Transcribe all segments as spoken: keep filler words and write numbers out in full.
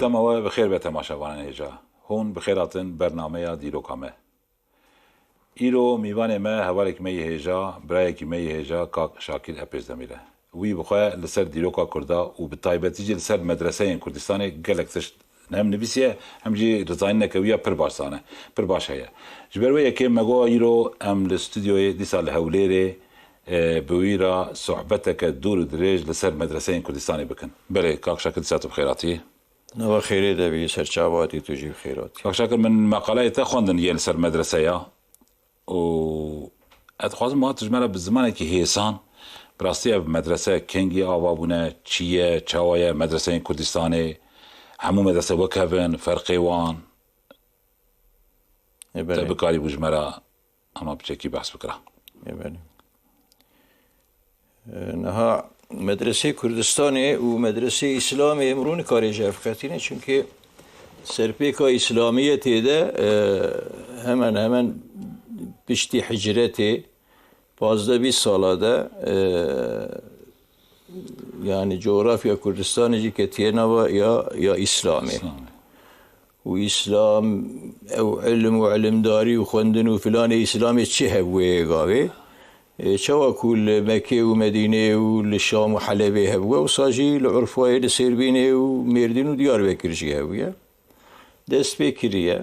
Dema we bi xêr be temaşevanên hêja. Hûn bi xêr hatin bernameya Dîroka me. Îro mîvanê me hevalekî me yê hêja, birayekî me yê hêja, kak Şakir Epêzdemîr e. Wî bi xwe li ser dîroka Kurda û bi taybetî jî li ser medreseyên Kurdistanê gelek tişt hem nivîsiye, hem jî rizanîneke wî ya pir baş zane, pir baş heye. Ji ber wê yekê me got îro em li stûdyoyê dîsa li Hewlêrê, e, bi wî re sohbeteke dûr û dirêj li ser medreseyên Kurdistanê bikin. Belê, kak Şakir, dîsa tu bi xêr hatî. Nava xêrê de bî, serçava hatî, tu jî bi xêr hatî. Kak Şakir, min meqaleyê te xwendin yê li ser medreseya û ez dixwazim, wiha tu ji me re bi zimanekî hêsan, bi rastî ev medrese kengî ava bûne, çi ye, çawa ye, medreseyên Kurdistanê, hemû medrese wek hev in, ferqê wan, E, te belê. Bikarîbû ji me re hema piçekî behs bikira. E, belê. E, niha medresê Kurdistanê û medresê Îslamê, em rû nikarê ji hev qetîne, çimkî serpêka Îslamiyetê de, e, hemen hemen piştî hicretê pazdeh bîst sala de, e, yani coğrafya Kurdistanê jî ketiye nava ya, ya Îslamê. Îslamê. Û Îslam, ew ilim û ilimdarî û xwendin û filanê Îslamê çi hebûye gavê? E, çawa ku li Mekê û Medînê û li Şam û Helebê hebûye, wisa jî li Urfayê, li Sêrbînê û Mêrdîn û Diyarbekir jî hebûye. Dest pê kiriye.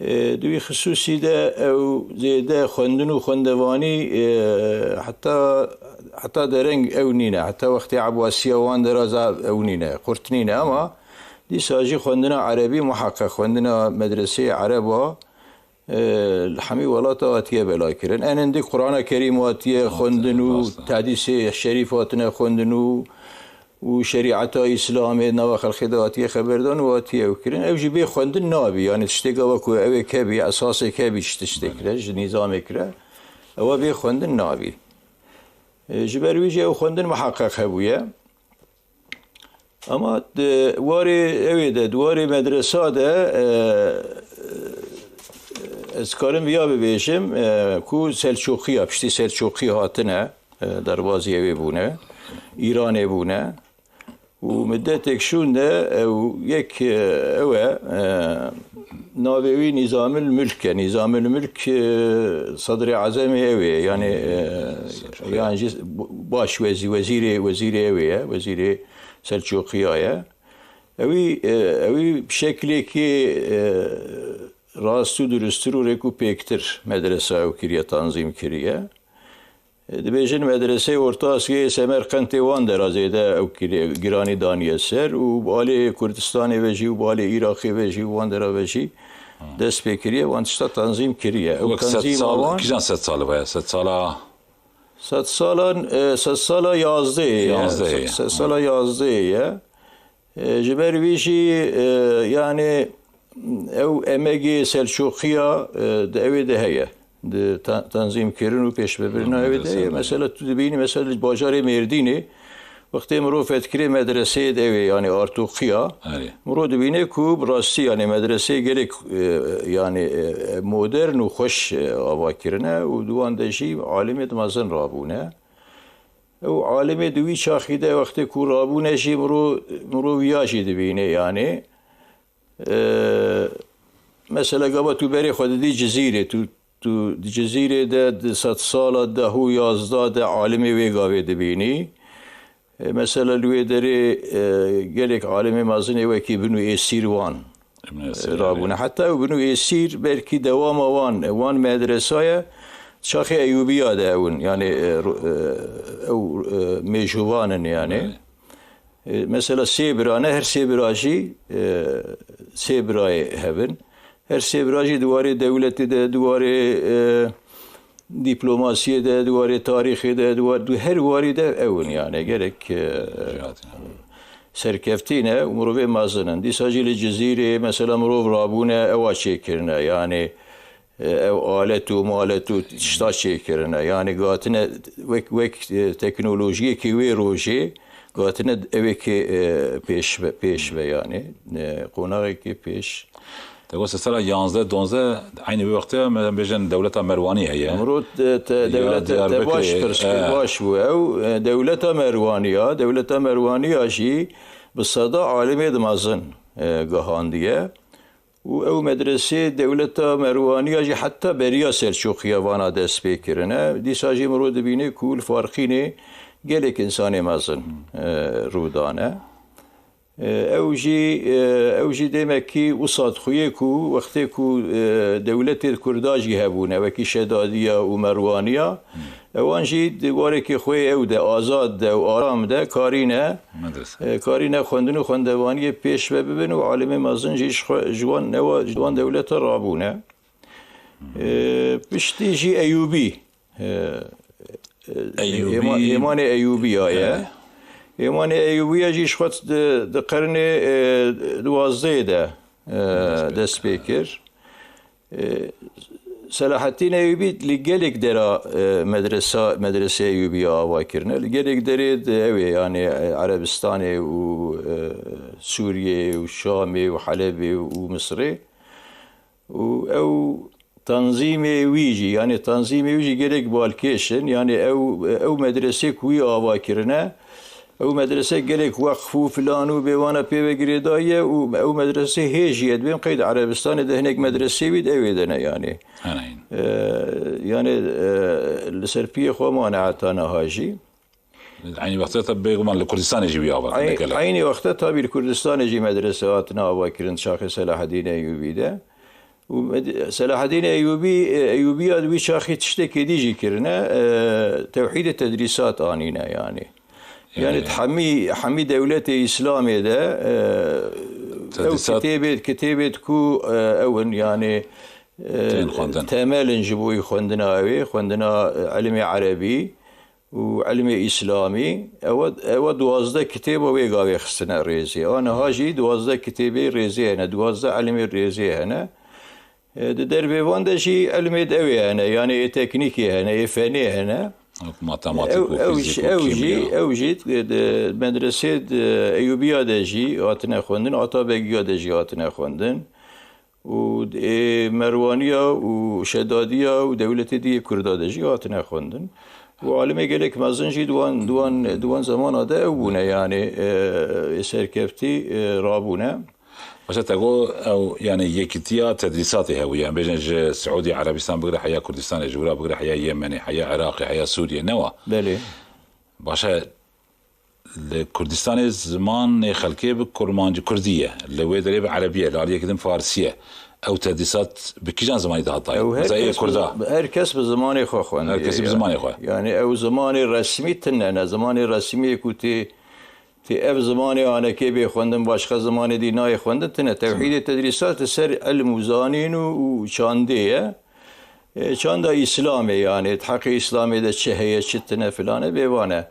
E, di wî xisûsî de ew zêde xwendin û xwendevanî, e, heta, heta dereng ew nîne. Heta wextê Ebasiya wan dera za ew nîne, xurt nîne, ama dîsa jî xwendina erebî muheqeq, xwendina medreseyê ereba, e, li hemî welata hatiye belakirin. En hindik Qur'ana Kerîm hatiye xwendin û rast e. Tedîsê şerîf hatine xwendin û û şerîeta Îslamê nava xelkê de hatiye xeberdan û hatiye ew kirin. Ew jî bê xwendin nabî. Yanî tiştê gava ku ew ê kebî, esasê kebî ji tiştê kire, ji nîzamê kire. Ewa bê xwendin nabî. E, ji ber wî jî ew xwendin miheqeq hebûye. Ama di warê ew ê de, di warê medresa de, e, e, ez karim viya bibêjim, e, ku Selçûqiya, piştî Selçûqî hatine, e, derbazî ew ê bûne, Îranê bûne. Û midetek şûn de ew yek, e, ew e, e, navê wî Nîzamil Mulk e. Nîzamil Mulk, e, Sedrê Ezemê ew ê. Yanî, e, yan jî baş wezî-, wezîrê, wezîrê ew ê ye. Wezîrê Selçûqiya ye. Ewî, e, ewî bi şeklekî, e, rast û durustir û rêk û pêktir medresa ew kiriye, tanzîm kiriye. Dibêjin medreseyê orta Asyayê Semerqentê wan dera zêde ew kirê-, giranî daniye ser û bi alê Kurdistanê ve jî û bi alê Iraqê ve jî û wan dera ve jî dest pê kiriye, wan tişta tanzîm kiriye. Ew Wek sed tanzîma sal, wan kîjan sed sal ve ye? Sed sala? Sed sala, e, sed sala yazdehê ye. Yazdehê ye. Sed sala yazdehê ye. E, ji ber wî jî, e, yani ew emegê Selçûqiya, e, di ewê de heye. Di ta-, tanzîmkirin û pêşvebirina ewê de heye. Mesela tu dibînî, mesela li bajarê Mêrdînê, wextê mirov fetkirê medreseyê de ewê, yani Artûqiya, mirov dibîne ku bi rastî, yani medreseyê gelek, e, yani, e, modern û xweş, e, ava kirine û di wan de jî alimêd mezin rabûne. Ew alimê di wî çaxî de wextê ku rabûne jî mirov, mirov ya jî dibîne, yani. E, mesela gava tu berê xwe didî Cizîrê, tu, tu di Cizîrê de di sedsala deh û yazdeh de alimê wê gavê dibînî. E, mesela li wê derê, e, gelek alimê mezin ê wekî Bin û Êsîr wan, Bin Êsîr, e, rabûne. Heta ew Bin û Êsîr belkî dewama wan, wan medresaye çaxê Eyûbiya de ew in. Yani, e, ro-, e, ew, e, mêjûvan in yani. E, mesela sê bira ne, her sê bira jî, e, sê birayê hev in. Her sê bira jî di warê dewletê de, di warê, e, dîplomasiyê de, di warê tarîxê de, di war-, di her warî de ew in yani. Gerek, e, serkevtî ne û mirovê mezin in. Dîsa jî li Cizîrê mesela mirov rabûne ewa çêkirine. Yani, e, ew alet û malet û tişta çêkirine. Yani gatine wek, wek, e, teknolojiyekî wê rojê gatine ewekê, e, pêş ve, pêş ve yani. E, qonaxekî pêş. Te got sed sala yanzdeh, donzdeh, eynî wê wextê me bêjin dewleta Merwanî heye. Mirov te, te Ya dewlete te Diyarbekirê, baş pirs kir, e. Baş bû. Ew, e, dewleta Merwanî ya, dewleta Merwanî ya jî bi seda alimê di mezin, e, gihandiye. Û ew medresê dewleta Merwaniya jî heta beriya Selçûqiya vana dest pê kirine. Dîsa jî mirov dibîne ku li Farqînê gelek însanê mezin, e, rûdane. E, ew jî, e, ew jî demekî wisa dixuye ku wextê ku, e, dewletê Kurda jî hebûne, wekî Şedadiya û Merwaniya, ewan jî di warekê xwe ew de, azad de û aram de karîne, Medrese. e, karîne xwendin û xwendevaniyê pêş ve bibin û alimê mezin jî ji xwe, ji wan newa, ji wan dewleta rabûne. E, piştî jî Eyûbî, e, e, Eyûbî. Êma-, Êmanê Eyûbiya ye. Evet. Êmanê Eyûbiya jî ji xwe di, di qernê, e, duwazdehê de, e, dest pê kir. E, Selahaddîn Eyûbî li gelek dera, e, medresa, medresê Eyûbiya ava kirine. Li gelek derê de ew ê, yani, e, Erebistanê û, e, Sûriyê û Şamê û Helebê û Misirê. Û ew tanzîmê wî jî, yani tanzîmê wî jî gelek balkêş in. Yani ew, ew medresê ku wî ava kirine, ew medrese gelek weqf û filan û bêwana pê ve girêdayî ye û ew medrese hê jî ye. Dibêm qey di Erebistanê de hinek medresê wî di ew ê de ne yani. Herayîn. E, yani, e, li ser piyê xwe mane heta niha jî. Eynî wextê te bêguman li Kurdistanê jî wî ava Ey-, kirine gelek. Eynî wextê tabî li Kurdistanê jî medrese hatine ava kirin çaxê Selahedîn Eyûbî de. Û med-, Selahedîn Eyûbî, e, Eyûbiya di wî çaxî tiştekê dî jî kirine, e, tewhîdê tedrîsat anîne yani. Yani Yani. hemî, hemî dewletê Îslamê de, e, ew Tedrîsat. kitêbê, kitêbê ku, e, ew in yani, e, Tên xwendin. temel in ji bo xwendina ew ê, xwendina, e, ilmê erebî. û ilmê Îslamî, ewa, ewa duwazdeh kitêba wê gavê xistine rêzê. A niha jî duwazdeh kitêbê rêzê hene, duwazdeh ilmê rêzê hene. E, di dervê van de jî ilmê de ew ê hene, yani ê teknîkê hene, ê fenê hene. Wek matematîk Ew, û ew fîzîk jî, û ew jî, kîmya. ew jî di, di medresê di Eyûbiya de jî hatine xwendin, Atabegiya de jî hatine xwendin. Û ê Merwaniya û Şedadiya û dewletê dî yê Kurda de jî hatine xwendin. Û alimê gelek mezin jî di wan, di wan, di wan zemana de ew bûne, yani, e, ê serkeftî, e, rabûne. Başa te got ew, yani, yekîtiya tedrîsatê hebûye. Em bêjin ji Siûdî Erebistan bigire heya Kurdistanê, ji wira bigire heya Yemenê, heya Iraqê, heya Sûriyê, ne wa? Belê. Başa Li Kurdistanê zimanê xelkê bi kurmancî, kurdî ye. Li wê derê bi erebî ye, li aliyekî din farsî ye. Ew tedrîsat bi kîjan zimanî dihat dayîn? Ew her Mesela ê kes bi kurda. zi-, her kes bi zimanê xwe xwendê. Her kesî bi Ya-, zimanê xwe. Yani ew zimanê resmî tine ne. Zimanê resmî ku tê, tê ev zimanê anekê bê xwendin, başqa zimanê dî nayê xwendin tine. Tewhîdê tedrîsat li ser ilm û zanîn û, û çandê ye. E, çanda Îslamê, yani, di heqê Îslamê de çi heye, çi tine filan e, bêvan e.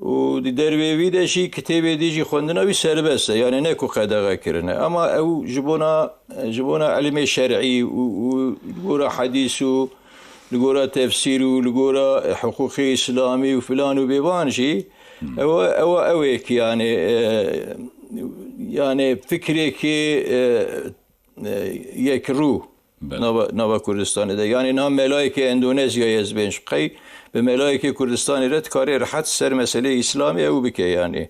Û di dervê wî de jî kitêbê dî jî xwendina wî serbest e, yani ne ku qedexe kirine. Ama ew ji bona, ji bona ilmê şer'î û, û li gora hedîs û li gora tefsîr û li gora hiqûqê Îslamî û filan û bêvan jî, ew, ew, ew ê ki, yani, e, yani fikrekê, e, e, yekrû Belê. nava, nava Kurdistanê de. Yani niha melayekê Endonezyayê ez bên ji qey bi melayekê Kurdistanê re dikarê rehet ser meseleyê Îslamê ew bike yani.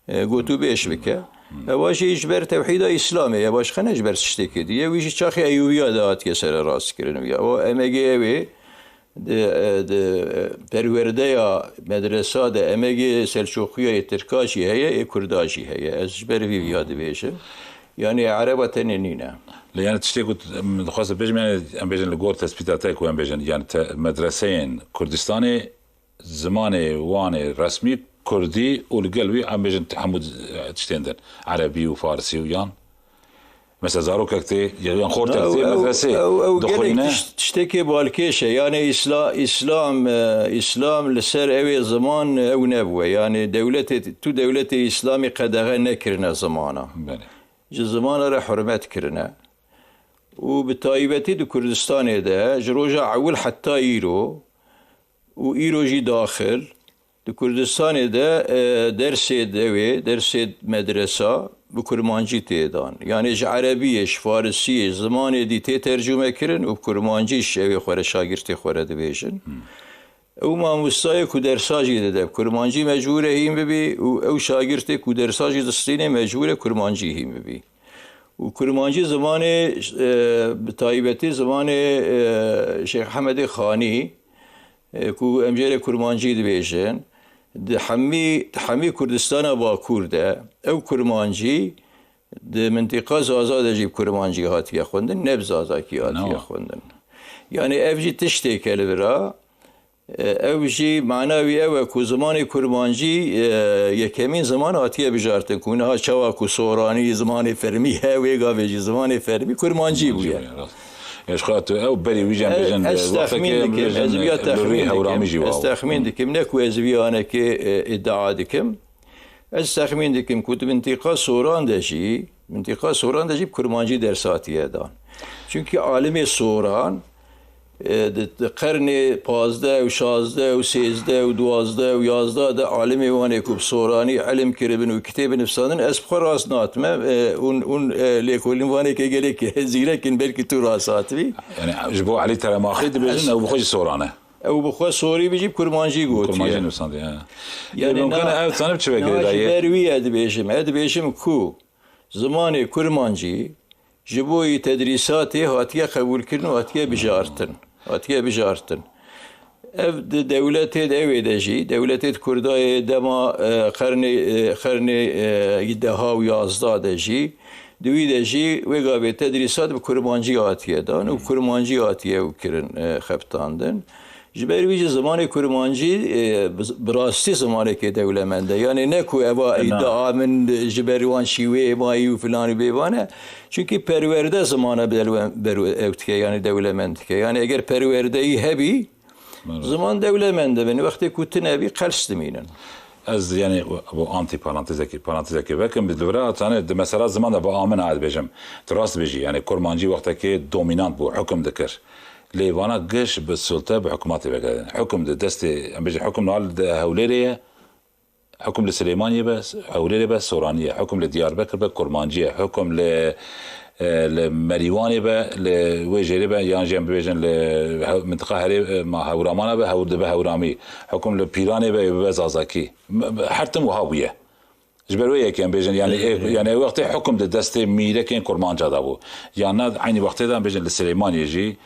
E, gotûbêj bike. Ewa jî ji ber tewhîda Îslamê ye, başqa ne ji ber tiştekê dî ye. Wî jî çaxê Eyûbiya de hatiye sererast kirin. Ya, o emegê ew ê di, di perwerdeya medresa de emegê Selçûqiya yê Tirka jî heye, ê Kurda jî heye. Ez ji ber vî viya dibêjim. Yani Ereba tenê nîne. Lê yani tiştê ku em dixwazin bêjim, yani em bêjin li gor tespîta te ku em bêjin, yani te, medreseyên Kurdistanê zimanê wan ê resmî kurdî û li gel wî em bêjin hemû tiştên din, erebî û farsî û yan. Mesela zarokek tê, yan xortek tê, Ew, ew, medresê ew, ew gelek dixwîne. tiş-, tiştekê balkêş e. Yani Îsla-, Îslam, e, Îslam li ser ew ê ziman ew nebûye. Yani dewletê, tu dewletê Îslamî qedexe nekirine zimana. Belê. Ji zimana re hurmet kirine. Û bi taybetî di Kurdistanê de ji roja ewil heta îro û îro jî daxil, di Kurdistanê de, e, dersê dewê, dersê medresa bi kurmancî tê dan. Yani ji erebiyê, ji farisiyê, zimanê dî tê tercûme kirin û bi kurmancî ji ew ê xwe re, şagirtê xwe re dibêjin. Hmm. Ew mamostayê ku dersa jî dide, bi kurmancî mecbûr e hîn bibî û ew şagirtê ku dersa jî distînê mecbûr e kurmancî hîn bibî. Û kurmancî zimanê, e, bi taybetî zimanê, e, Şêx Hemedê Xanî, e, ku em jê re kurmancî dibêjin, di hemî, di hemî Kurdistana Bakur de ew kurmancî di mintiqa Zaza de jî bi kurmancî hatiye xwendin, ne bi zazakî hatiye xwendin. Yanî ev jî tiştêk e li vira. E, ew jî mana wî ew e ku zimanê kurmancî, e, yekemîn ziman hatiye bijartin, ku niha çawa ku soranî zimanê fermî ye, wê gavê jî zimanê fermî kurmancî bûye. Kurmancî bûye, rast. Ya, ji xwe tu ew berî wî jî em E, bêjin, ez wextekê texmîn em dikim, bêjin, ez viya li rûyê texmîn dikim, hewramî jî ez wa. texmîn dikim, ne ku ez viyanekê, e, îdia dikim. Ez texmîn dikim ku di mintîqa Soran de jî, mintîqa Soran de jî bi kurmancî ders hatiye dan. Çunkî alimê Soran, e, di, di qernê pazdeh û şazdeh û sêzdeh û duwazdeh û yazdeh de alimê wan ê ku bi soranî ilim kiribin û kitêb nivîsandin, ez bi xwe rast natime, e, hûn, hûn, e, lêkolîn wan ê ke gelek zîrek in, belkî tu rast hatibî. Yani ji bo Elî Teremaxî dibêjin, Ez ew bi xwe jî Soran e. Ew bi xwe sorî bijî bi kurmancî gotiye. Kurmancî nivîsandiye, he. Yani Ê, mimkun e na-, ew tanib çi vekirî niha ji dayê? ber wî ye dibêjim. Ez dibêjim ku zimanê kurmancî ji bo yî tedrîsatê hatiye qebûlkirin û hatiye bijartin. Hatiye bijartin. Ev di dewletê de ew ê de jî, dewletê di Kurdayê dema, e, qernê, e, qernê, e, deha û yazda de jî, di wî de jî wê gavê tedrîsat bi kurmancî hatiye dan û kurmancî hatiye ew kirin, e, xebitandin. Ji ber wî jî zimanê kurmancî, e, bi, bi rastî zimanekê dewlemend e. Yanî ne ku eva Na. îdia min ji ber wan şîweyê mayî û filan û bêvan e. Çunkî perwerde zimana belwe-, berwe-, ew dike, yanî dewlemend dike. Yanî eger perwerdeyî hebî, Belê. ziman dewlemend dibin. Wextê ku tune bî, qels dimînin. Ez, yani, bu anti parantezekî, parantezekî vekim, bi dûre atane, di mesela ziman de bi amin ad bêjim. Tu rast bêjî, yani, kurmancî wextekê dominant bû, hukum dikir. Lê vana giş bi sulte, bi hikûmetê vegere. Hukum di destê, em bêjin, hukum nal di Hewlêrê ye, hukum li Silêmaniyê be, Hewlêrê be, Soranî ye. Hukum li Diyarbekir be, kurmancî ye. Hukum li, e, li Merîwanê be, li wê jêrê be, yan jî em bibêjin li Hew-, mintiqa herê, e, ma Hewramana be, Hewr dibe Hewramî. Hukum li Pîranê be, ê bibe Zazakî. M-, m-, her tim wiha bûye. Ji ber wê yekê em bêjin, yani, Ê, ê, ê. yani, wextê hukum di destê mîrekên kurmanca de bû. Yan na, eynî wextê de em bêjin li Silêmaniyê jî,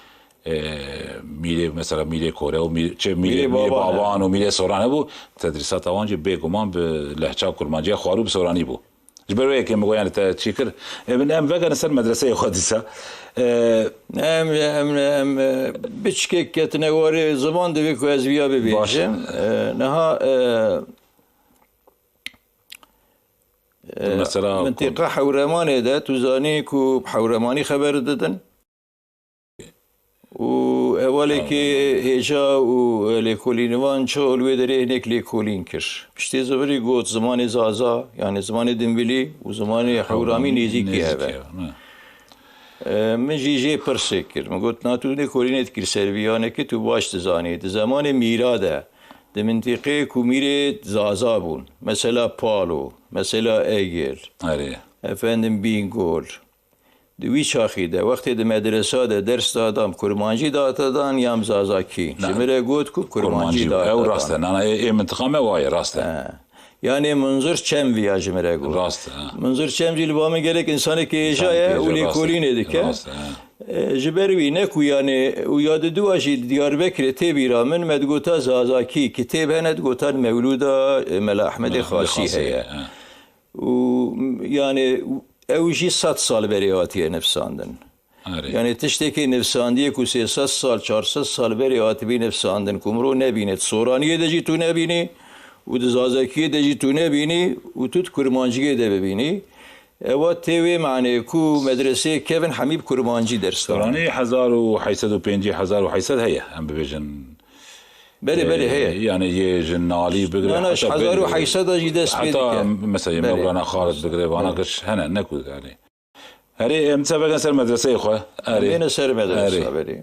e, mîrê, mesela mîrê Kore û mîrê, çi, mîrê, Mîrê mîrê Baban, Baban he. û mîrê Soran hebû, tedrîsata wan jî bêguman bi lehça kurmancî ya xwarû bi soranî bû. Ji ber wê yekê min got, yani, te çî kir. E, em, em vegerin ser medreseyê xwe dîsa. E, Em, em, em, e, biçkek ketine warê ziman divê ku ez viya bibêjim. Baş. E, niha, e, e, Mesela mintiqa Hewremanê de, tu zanî ku bi Hewremanî xeber didin. Û hevalekê hêja û lêkolînivan çol wê derê hinek lêkolîn kir. Piştê zivirî got, zimanê Zaza, yani zimanê Dimbilî û zimanê Hewramî nêzîkî hev e. Nêzîkî hev e, ne. E, min jî jê pirsê kir. Min got, na tu lêkolînê dikir ser vî yanekê, tu baş dizanî. Di zemanê mîra de, di mintîqeyê ku mîrê Zaza bûn, mesela Palo, mesela Egil, Erê. efendim Bîngol, Di wî çaxî de, wextê di medresa de ders dadan, kurmancî datedan yan zazakî? Na. Ji min re got ku kurmancî Kurmancî. Ew datedan. rast e. Nana ê, ê mintiqa me wa ye, rast e. He. Yanê Munzur Çem viya ji min re got. Rast e, he. Munzur Çem jî li ba min gelek insanekî hêja ye û lêkolînê dike. Rast e, he. E, ji ber wî ne ku yanê û ya di dua jî Diyarbekirê tê bîra min, me digota zazakî, kitêb hene digotan Mewlûda, e, Mela Ehmedê Xasî heye. He. Û, yani, ew jî sed sal berê hatiye nivîsandin. Erê. Yani, tiştekî nivîsandiyê ku sê sed sal, çar sed sal berê hatibî nivîsandin, ku mirov nebîne. Di Soraniyê de jî tu nebînî û di Zazakiyê de jî tu nebînî û tu di Kurmanciyê de bibînî. Ewa tê wê manê ku medreseyê kevin hemî bi Kurmancî ders dane. Soranî hezar û heyt sed û pêncî, hezar û heyt sed heye, em bibêjin. Belê, belê, Ee, heye. Yani yê ji Nalî bigire, Na, na, ji heta hezar û heyt sed jî dest pê heta dike. mesela yê Belê. Mewlana Xalid bigire, vana Belê. giş hene, ne ku yani. Herê, em dîsa vekin ser medreseyê xwe. Erê. Em êne ser medresa, Erê. belê.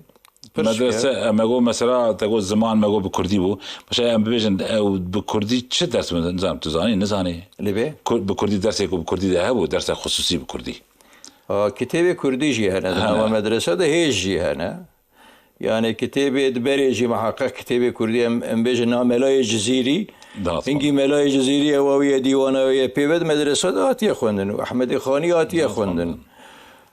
Pirs Medrese, ke. em got mesela, te got ziman, me got bi kurdî bû. Mesela em bibêjin, ew bi kurdî çi ders bû? Nizanim, tu zanî, nizanî? Lê bê? Kur-, bi kurdî dersê ku bi kurdî de hebû, dersa xusûsî bi kurdî. A, kitêbê kurdî jî hene, di Hene. nava medresa de hêj jî hene. Yani kitêbê di berê jî muheqeq kitêbê kurdî em, em bêjin na Melayê Cizîrî. Hingî Melayê Cizîrî ewa wî ye, dîwana wî ye, pê ve di medresa de hatiye xwendin û Ehmedê Xanî hatiye xwendin.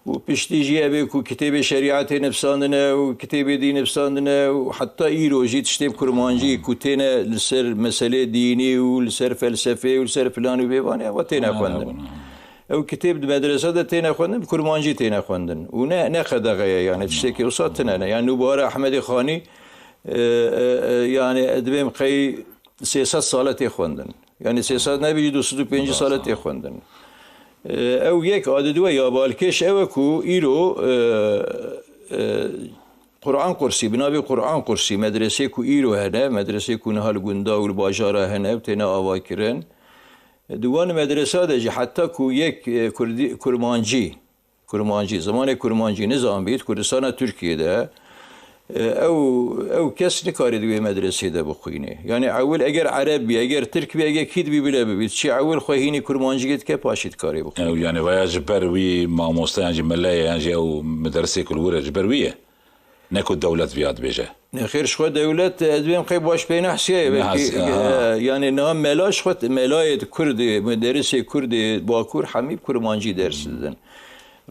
Û piştî jî ev ê ku kitêbê şerîetê nivîsandine û kitêbê dî nivîsandine û heta îro jî tiştê bi kurmancî ku têne li ser meselê dînî û li ser felsefê û li ser filan û bêvanê ewa têne xwendin. Ew kitêb di medresa de têne xwendin, bi kurmancî têne xwendin. Û ne, ne qedexe ye, yani tiştekî wisa tune ne. Yani nûbara Ehmedê Xanî, e, e, e, yani divêm qey sê sed sale tê xwendin. Yani sê sed nebî, du sed û pêncî sale tê xwendin. E, ew yek a diduwe ya balkêş ew e ku îro, e, e, Quran Qursî, bi navê Quran Qursî, medresê ku îro hene, medresê ku niha li gunda û li bajara hene û têne avakirin. Di wan medresa de jî heta ku yek, e, Kurdî, Kurmancî, Kurmancî, zimanê Kurmancî nizanbît, Kurdistana Tirkiyê de, e, ew, ew kes nikarê di wê medresê de bixwînê. Yani ewil eger Ereb bî, eger Tirk bî, eger kî dibî bile bibît, çi ewil xwe hînî Kurmancî dike, paşî dikarê bixwînê. Ew yani veya ji ber wî mamoste yan jî mele ye yan jî ew medersê ku li wir e ji ber wî ye. Ne ku dewlet viya dibêje. Nexêr, ji xwe dewlet, ez dibêm qey baş pê nehsiyaye, belkî, e, yani niha mela ji xwe, melayê di Kurdê, muderisê Kurdê Bakur hemî bi kurmancî ders didin.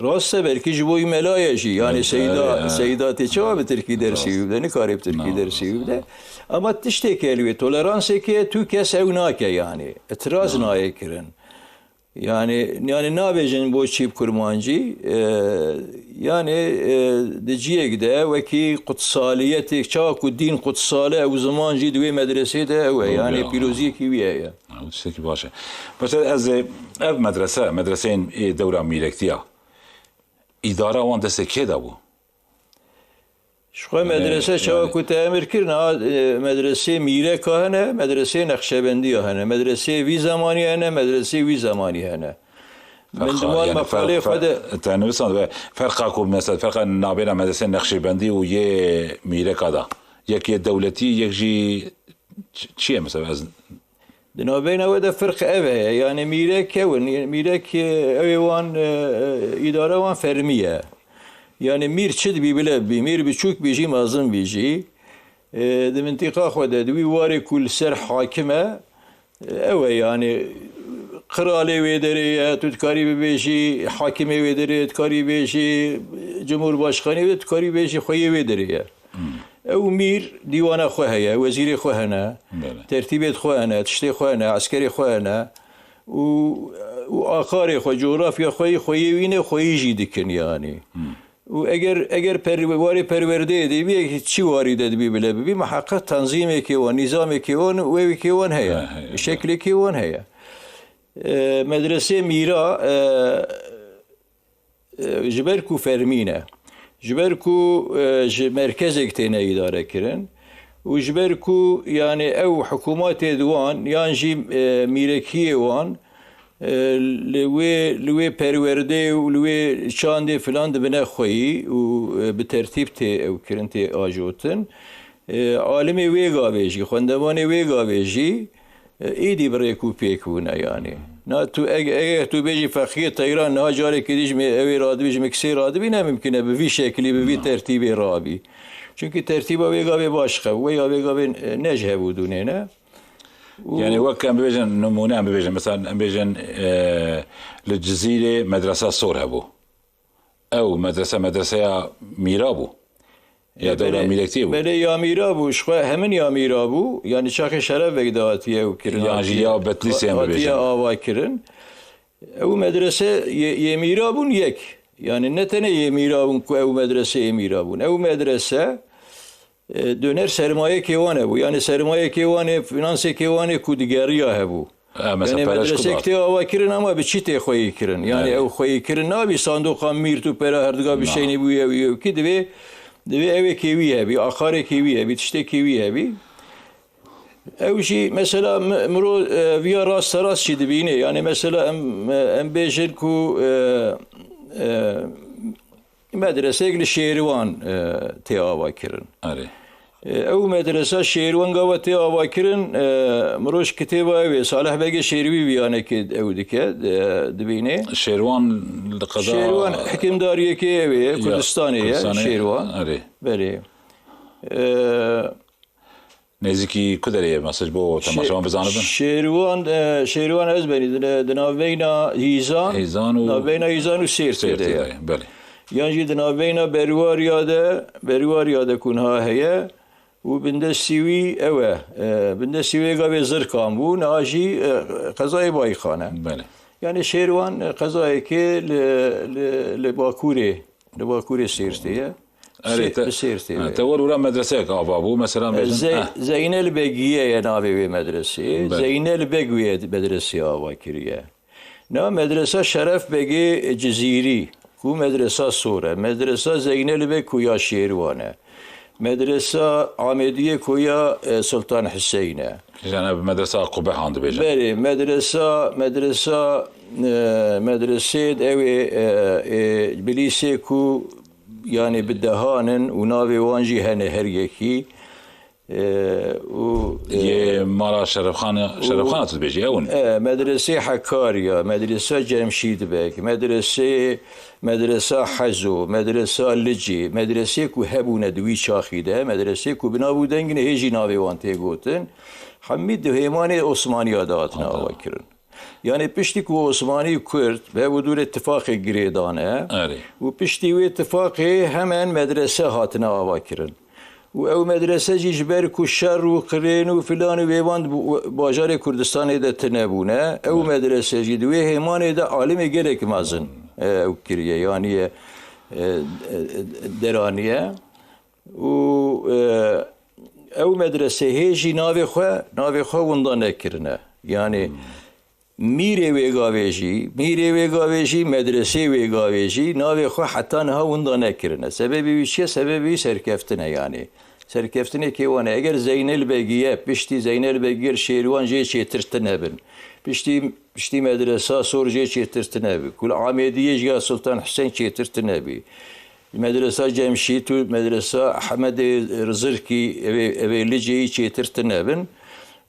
Rast e, belkî ji bo wî mela ye jî. Yani Seyda, Seyda tê çawa bi tirkî dersî wî bide, nikare bi tirkî dersî wî bide. Ama tiştêk e li wê, toleransêk e, tu kes ew nake yani. Itiraz nayê kirin. Yani, yani nabêjin bo çî bi kurmancî, e, yani, e, di ciyek de wekî qutsaliyetê, çawa ku dîn qutsal e, ew ziman jî di wê medresê de ew e. Yani pîroziyekî wî heye. Ew tiştekî baş e. Mesela ez ê, ev medrese, medreseyên ê dewra mîrektiya, îdara wan destê kê de bû? Ji xwe medrese çawa ku te emir kir, niha, e, medresê mîreka hene, medresê nexşebendiya hene, medresê vî zemanî hene, medresê wî zemanî hene. Min di wan meqalê xwe de te nivîsand ve ferqa ku mesela ferqa nabêna medresê nexşebendî û yê mîreka da. Yek yê dewletî, yek jî çi, çi ye mesela ez Di navbeyna we de firq ev heye, yani mîrek ew in, mîrek, e, ew ê wan, e, e, îdara wan fermî ye. Yani mîr çi dibî bile bibî, mîr biçûk bî jî, mezin bî jî, e, di mintîqa xwe de, di wî warê ku li ser hakim e, e, ew e yani qiralê wê derê ye, tu dikarî bibêjî, hakimê wê derê dikarî bêjî, cumhurbaşkanê wê dikarî bêjî, xweyê wê derê ye. Ew mîr dîwana xwe heye, wezîrê xwe hene, tertîbê xwe hene, tiştê xwe hene, eskerê xwe hene û, û aqarê xwe, cografya xwe yî, xweyê wî ne, xweyî jî dikin yani. Û eger, eger per-, warê perwerdeyê de bî, çi warî de dibî bile bibî, miheqeq tenzîmekê wan, nîzamekê wan, wêwekê wan heye, şeklekê wan heye. E, medresê mîra, e, e, ji ber ku fermî ne, ji ber ku, e, ji merkezek têne îdare kirin û ji ber ku, yani, ew hikûmatê di wan yan jî, e, mîrekiyê wan, e, li wê, li wê perwerdê û li wê çandê filan dibine xweyî û, e, bi tertîb tê ew kirin, tê ajotin. E, alimê wê gavê jî, xwendevanê wê gavê jî, e, êdî bi rêk û pêk bûne, yani. Na tu eg-, eger tu bêjî Fexriyê Teyran niha carekê dî ji me ew ê radibî, ji me kisê radibî, ne mimkun e bi vî şeklî, bi vî tertîbê rabî. Çunkî tertîba wê gavê başqa, wê ya wê gavê, e, ne ji hevû dûnê ne. Û Yani wek em bibêjin, nimûne em bibêjin, mesela em bêjin, e, li Cizîrê medresa sor hebû. Ew medrese, medreseya mîra bû. Ya dewra mîrektiyê bû. Belê ya mîra bû, ji xwe hemin ya mîra bû. Yani çaxê Şeref Beg de hatiye ew kirin, Yan jî hatiye, ya Betlîsê em hatiye bibêjin. Ava kirin. Ew medrese yê, yê mîra bûn yek. Yani ne tenê yê mîra bûn ku ew medrese yê mîra bûn. Ew medrese, e, döner sermayekê wan hebû. Yani sermayekê wan ê, finansekê wan ê ku digeriya hebû. E, mesela Yani pere ji ku medresek da? Tê ava kirin ama bi çi tê xweyî kirin? Yani Yani. Ew xweyî kirin nabî sandoqa mîr tu pera herdiga bişeynî bûye wî ew kî divê, divê ew ê kê wî hebî, aqarekê wî hebî, tiştekê wî hebî. Ew jî mesela mi-, miro, e, viya rasterast jî dibînê. Yani mesela em, e, em bêjin ku, e, e, Medreseyek li Şêrwan, e, tê ava kirin. Erê. E, ew medresa Şêrwan gava tê ava kirin, e, mirov ji kitêba ew ê, Salih Begê Şêrwî viyanekê ew dike, e, dibînê. Şêrwan li qeda Şêrwan hikimdariyekê ew ê, Ya, Kurdistanê ye, Kurdistanê, Şêrwan. Erê. Belê. E, Nêzîkî ku derê ye? Mesela ji bo temaşevan bizanibin. Şêrwan, e, Şêrwan Ezbenî di, di navbeyna Hîzan, Hêzan û navbeyna Hîzan û Sêrtê Sêrtê de ye. De ye, belê. Yan jî di navbeyna Berwariya de, Berwariya de ku niha heye û bindestî wî ew e. E, bindestî wê gavê Zirkan bû, niha jî, e, qezayê Bayxan e. Belê. Yani Şêrwan, e, qezayekê li, li, li Bakurê, li Bakurê Sêrtê ye. Erê, Sê-, te, bi Sêrtê ha, ye. Te wer û ra medreseyek ava bû, mesela, e, bêjin, Ze-, ha. Zeynel Begiye ye navê wê medresê. Belê. Zeynel Beg wê medresê ava kiriye. Na medresa Şeref Begê Cizîrî, ku medresa sor e. Medresa Zeynel Beg ku ya Şêrwan e. Medresa Amêdiyê ku ya, e, Sultan Hüseyin e. Yani bi medresa Qubehan dibêjin. Belê, medresa, medresa, e, medresê de ew ê, e, ê, Bilîsê ku yani bi dehan in û navê wan jî hene her yekî. E, û, e, Yê mala Şerefxan, û, Şerefxan tu dibêjî, ew in. E, medresê Hekarya, medresa Cemşîd Beg, medresê, medresa Hezo, medresa Licê, medresê ku hebûne di wî çaxî de, medresê ku bi nav û deng ne hê jî navê wan tê gotin, hemî di hêmanê Osmaniya de hatine ava kirin. Yani piştî ku Osmanî û Kurd bi hev û dû re tifaqê girê dane Erê. û piştî wê tifaqê hemen medrese hatine ava kirin. Û ew medrese jî ji ber ku şer û qirên û filan û vêvan di bajarê Kurdistanê de tune bûne, ew Erê. medrese jî di wê hêmanê de alimê gelek mezin, e, ew kiriye, yani, e, e, deraniye. Û, e, ew medrese hê jî navê xwe, navê xwe winda nekirine. Yani, Hmm. Mîrê wê gavê jî, mîrê wê gavê jî, medresê wê gavê jî, navê xwe heta niha winda nekirine. Sebebê wî çi ye? Sebebê wî serkeftin e, yani. Serkeftinê kê wan e? Eger Zeynel Begiye, piştî Zeynel Begiye li Şêrwan jê çêtir tune bin. Piştî, piştî medresa sor jê çêtir tune bi. Ku li Amêdiyê ji ya Sultan Hüseyin çêtir tune bi. Medresa Cemşît û medresa Ehmedê Rizirkî, evê, evê Liceyî çêtir tune bin.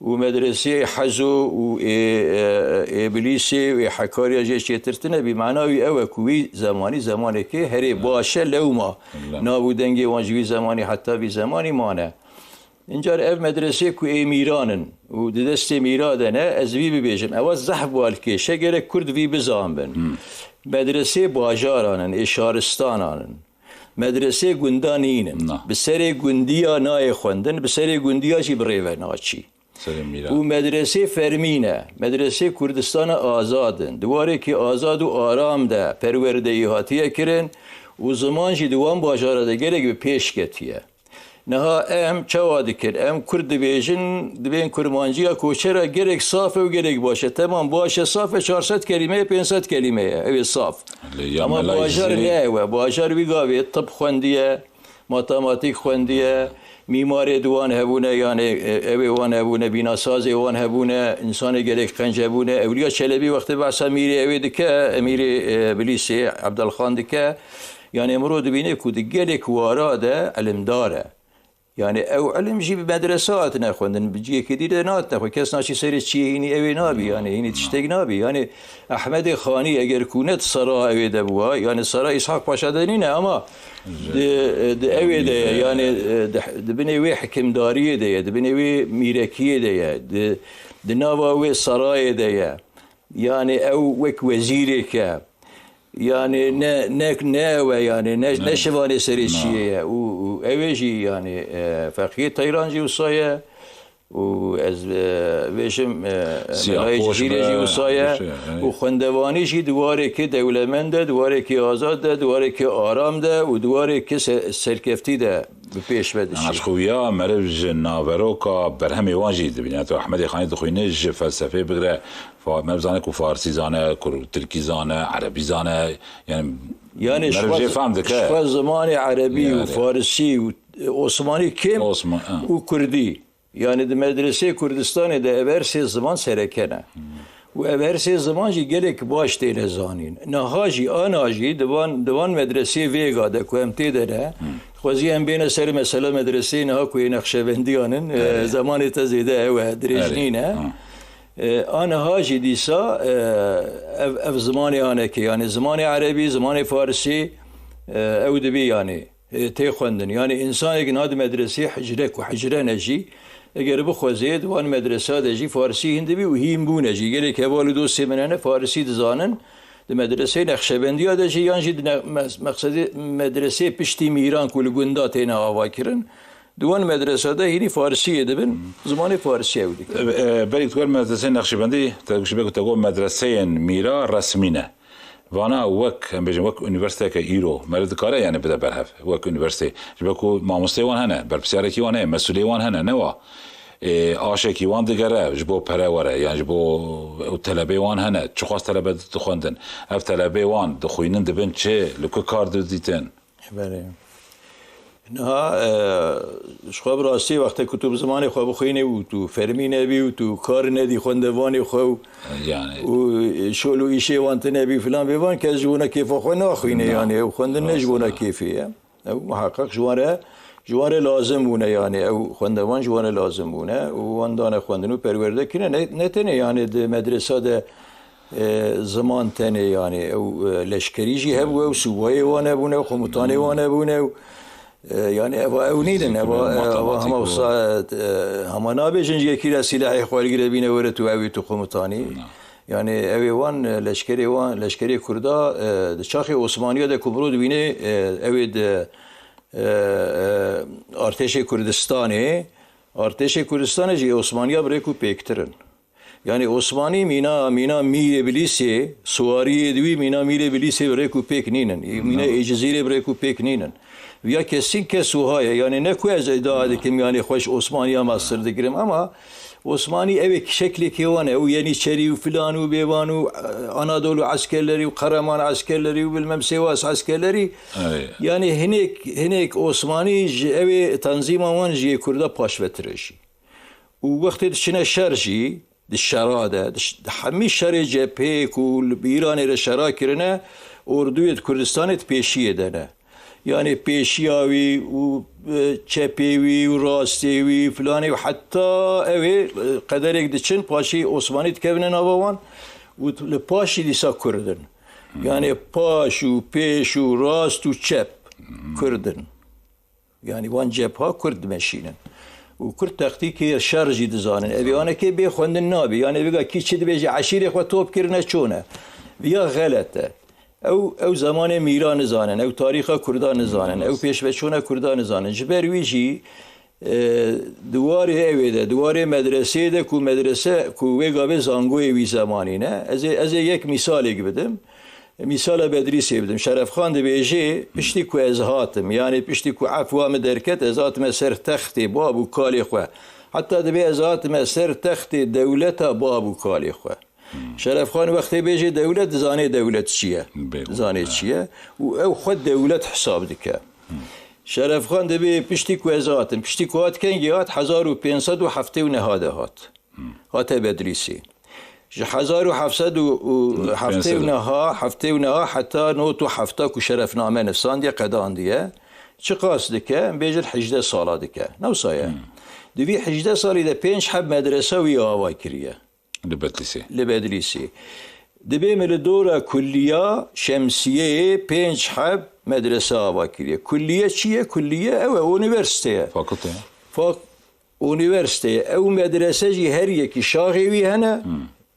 Û medreseyê Hezo û ê, e, ê Bilîsê û ê Hekarya jê çêtir tune bî. Mana wî ew e ku wî zemanî, zemanekê herê baş e lewma. Lewma. Nav û dengê wan ji wî zemanî heta vî zemanî mane. Încar ev medresê ku ê mîran in û di destê mîra de ne, ez vî bibêjim. Ewa zehf balkêş e, gerek Kurd vî bizan bin. Hmm. Medresê bajaran in, ê şaristanan in. Medresê gunda nînin. Na. Bi serê gundiya nayê xwendin, bi serê gundiya jî bi rê ve naçî. Serê mîran. Û medresê fermî ne. Medresê Kurdistana azad in. Di warêkî azad û aram de perwerdeyî hatiye kirin û ziman jî di wan bajara de gelek bi pêş ketiye. Niha em çawa dikin? Em Kurd dibêjin, dibên kurmanciya koçera gelek saf e û gelek baş e. Temam, baş e, saf e, çar sed kelîme ye, pênc sed kelîme ye. Ew ê saf. Lê ya Ama Mela bajar Cizîrî ne ew e. Bajar wî gavê tib xwendiye, matematîk xwendiye, mîmarê di wan hebûne, yani, e, ew ê wan hebûne, bînasazê wan hebûne, insanê gelek qenc hebûne. Ewliya Çelebî wextê behsa mîrê ew ê dike, emîrê, e, Bilîsê, Ebdelxan dike. Yani, emro dibîne ku di gelek wara de ilimdar e. Yani, ew ilim jî bi medrese hatine xwendin, bi cihekî dî de nehatine xwe. Kes naçî serê çiyê hînî ew ê nabî, yani, hînî tiştek nabî. Yani, Ehmedê Xanî eger ku ne di sera ew ê de bûa, yani, sera Îshak Paşa de nîne ama di, di ew ê de ye, yani, e, di, di binê wê hikimdariyê de ye, di binê wê mîrekiyê de ye, di, di nava wê serayê de ye. Yani, ew wek wezîrêk e. Yani ne, ne, ne ew e yani, ne, ne şivanê serê çiyê ye. Û, û ew ê jî yani, e, Feqiyê Teyran jî wisa ye. Û ez, e, bêjim, e, Melayê Cizîrê jî wisa ye. Û xwendevanî jî di warêkê dewlemend e, di warêkê azad de, di warêkê aram de û di warêkê se-, serkeftî de bi pêş ve diçî. Ji xwe ya meriv ji naveroka berhemê wan jî dibîne. Tu Ehmedê Xanî dixwîne ji felsefê bigire, Fa-, me bizane ku farsî zane, ku tirkî zane, erebî zane, yani Yani meriv jê fehm dike. Ji xwe zimanê erebî û farisî û, e, osmanî kêm Osman, ha. û kurdî. Yani di medreseyê Kurdistanê de ev her sê ziman sereke ne. Hmm. Û ev her sê ziman jî gelek baş têne zanîn. Niha jî, ana jî di van, di van medreseyê vêga de ku em tê de ne, Hmm. xwezî em bêne ser mesela medreseyê niha ku yê Nexşebendiyan in, e, Evet. zemanê te zêde ew e, dirêj Evet. nîne. Ha. E, aniha jî dîsa, e, ev, ev zimanê anekê, yani zimanê erebî, zimanê farisî, e, ew dibî yani. e, tê xwendin. Yani, insanek niha di medresê hicre ku hicre ne jî, eger bixwezê, di wan medresa de jî farisî hîn dibî û hîn bûne jî. Gelek heval û dostê min hene, farisî dizanin. Di medreseyê Nexşebendiya de jî, yan jî di ne-, mes-, meqsedê medresê piştî mîran ku li gunda têne ava kirin, di wan medresa de hînî farisiyê dibin, zimanê farisî ew dikin. E, e, berî tu wer medreseyên Nexşebendî, te ji ber ku te got medreseyên mîra resmî ne. Vana wek, em bêjin, wek unîversîteyeke îro meriv dikare, yani, bide berhev, wek unîversîteyê. Ji ber ku mamosteyê wan hene, berpirsyarek wan heye, mesûlê wan hene, ne wa. Ê, aşekî wan digere, ji bo pere were, yani ji bo ew telebê wan hene. Çiqas telebe dixwendin? Ev telebê wan dixwînin, dibin çi? Li ku kar didîtin? Belê. Niha, e, ji xwe bi rastî wextê ku tu bi zimanê xwe bixwînî û tu fermî nebî û tu kar nedî xwendevanê xwe û, Yani. û şol û îşê wan tune bî filan bê van kes ji bona kêfa xwe naxwîne, Yani. yani ew xwendin ne ji bona Mesela. kêfê ye. Ew muheqeq ji wan re, ji wan re lazim bûne, yani ew xwendevan ji wan re lazim bûne û wan dane xwendin û perwerde kirine. Ne, ne tenê yani di medresa de, e, ziman tenê, yani ew, e, leşkerî jî hebû, ew subayê wan hebûne, ew komutanê wan hebûne, ew, e, yani eva ew nînin, eva, Fîzîk, eva hema matematik wisa, e, hema nabêjin ji yekî re sîlehê xwe ergire bîne were tu ew ê tu komutanî. Na. Yani ew ê wan, e, leşkerê wan, leşkerê Kurda, e, di çaxê Osmaniya de ku mirov dibîne, e, ew ê di, e, e, artêşê Kurdistanê, artêşê Kurdistanê jî Osmaniya bi rêk û pêktir in. Yani Osmanî mîna, mîna mîrê Bilîsê, suwariyê di wî mîna mîrê Bilîsê bi rêk û pêk nînin. Mîna Êcizîrê bi rêk û pêk nînin. Viya kesîn kes wiha ye. Yani ne ku ez îdia dikim, yani xwe ji Osmaniya mestir digirim, ama Osmanî ew ê şeklekê wan e. Ew Yenîçerî û filan û bêvan û, e, Anadolu eskerlerî û Qereman eskerlerî û bilmem Sêwas eskerlerî. Ey. Yani hinek, hinek Osmanî ji ew ê tenzîma wan jî yê Kurda paşvetir e jî. Û wextê diçine şer jî, di şera de, di ş-, di hemî şerê cephê ku li Îranê re şera kirine, orduyê di Kurdistanê di pêşiyê de ne. Yani pêşiya wî û, e, çepê wî û rastê wî filanê û heta ew ê, e, qederek diçin, paşî Osmanî dikevine nava wan û li paşî dîsa Kurd in. Yani paş û pêş û rast û çep Kurd in. Yani wan cepha Kurd dimeşînin. Û Kurd taktîkê şer jî dizanin. Evê anekê bê xwendin nabî. Yani vêga kî çi dibêje, eşîrê xwe top kirine çûne. Viya xelet e. Ew, ew zemanê mîra nizanin, ew tarîxa Kurda nizanin, ew pêşveçûna Kurda nizanin. Ji ber wî jî, e, di warê ew ê de, di warê medreseyê de ku medrese, ku wê gavê zangoyê wî zemanî ne. Ez ê, ez ê yek mîsalêk bidim. Mîsala Bedrîsê bidim. Şerefxan dibêje, piştî ku ez hatim, yanî piştî ku efwa min derket, ez hatime ser textê bab û kalê xwe. Heta dibê ez hatime ser textê dewleta bab û kalê xwe. Şerefxan wextê bêje dewlet, dizanê dewlet çi ye. Bêguman, Dizanê he. çi ye. Û ew xwe dewlet hesab dike. Şerefxan dibê piştî ku ez hatim. Piştî ku hat kengî hat? Hezar û pênc sed û heftê û neha de hat. Hate Bedrîsê. Ji hezar û heft sed û heftê û neha, heftê û neha heta nod û heft ku şerefname nivsandiye, qedandiye. Çiqas dike? Em bêjin hejdeh sala dike. Ne wisa ye? Di vî hejdeh salî de pênc heb medresa wî ava kiriye. Li Bedlîsê. Li Bedlîsê. Dibê min li dora kulliya şemsiyeyê pênc heb medrese ava kiriye. Kulliye çi ye? Kulliye ew e, unîversîte ye. Fakulte ye. Fak-, unîversîte ye. Ew medrese jî her yekî şaxê wî hene,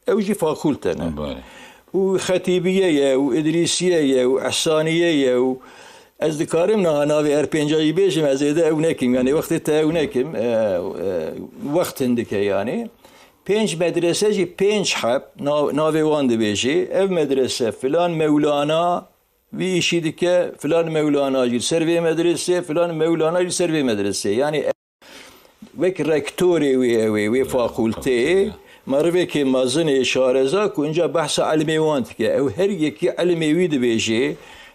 ew jî fakulte ne. Belê. Û Xetîbiye ye, û Idrîsiye ye, û Ehsaniye ye, û ez dikarim niha navê her pênca jî bêjim, ez êde ew nekim. Yani wextê te ew nekim, e, e, wext hindik e yani. Pênc medrese jî pênc heb, nav-, navê wan dibêjê. Ev medrese filan Mewlana vî îşî dike, filan Mewlana jî li ser vê medresê, filan Mewlana jî li ser vê medresê. Yani wek rektorê wê ew ê, wê fakulteyê, merivekê mezin ê şareza ku inca behsa ilmê wan dike. Ew her yekî ilmê wî dibêjê,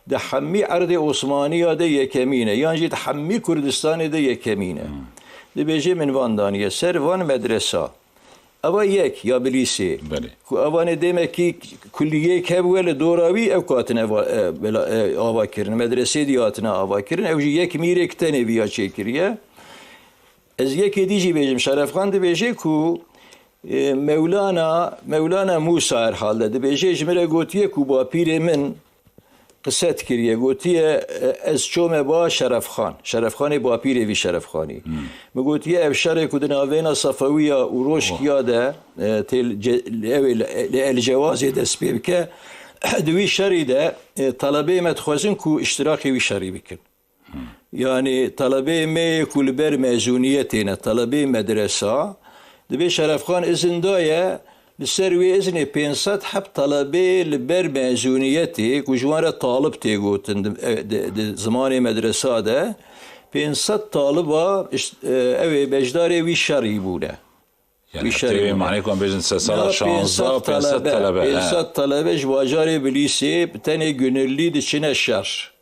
di hemî erdê Osmaniya de yekemîn e, yan jî di hemî Kurdistanê de yekemîn e. Dibêjê min van daniye ser van medresa. Eva yek ya Bilîsê. Belê. Ku evanê demekî kulliyeyek hebûye li dora wî, ew katine va-, e, bela, e, ava kirin. Medresê dî hatine ava kirin. Ew jî yek mîrek tenê viya çêkiriye. Ez yekê dî jî bêjim. Şerefxan dibêje ku, e, Mewlana, Mewlana Musa herhalde dibêje, ji min re gotiye ku bapîrê min qise dikiriye. Gotiye, e, ez çome ba Şerefxan. Şerefxanê bapîrê vî Şerefxanî. Min gotiye, ev şerê ku di navbeyna Sefewiya û Roşkiya de, e, tê li ce-, li ew ê li, li El Cewazê dest pê bike, di wî şerî de, e, telebeyê me dixwazin ku îştirakê wî şerî bikin. Yanî telebeyê me yê ku li ber mezûniyetê ne, telebeyê medresa, dibê Şerefxan izin daye, li ser wê izinê pênc sed heb telebeyê li ber mezûniyetê ku ji wan re talib tê gotin di, e, di, di zimanê medresa de, pênc sed taliba iş-, e, ew ê beşdarê wî şerî bûne. Yani, wî şerî tevê bûne. Manê ku em bêjin se sala Ya şanzdeh, pênc sed pênc sed talebe, talebe, he. Pênc sed talebe ji bajarê Bilîsê bi tenê gönüllî diçine şer.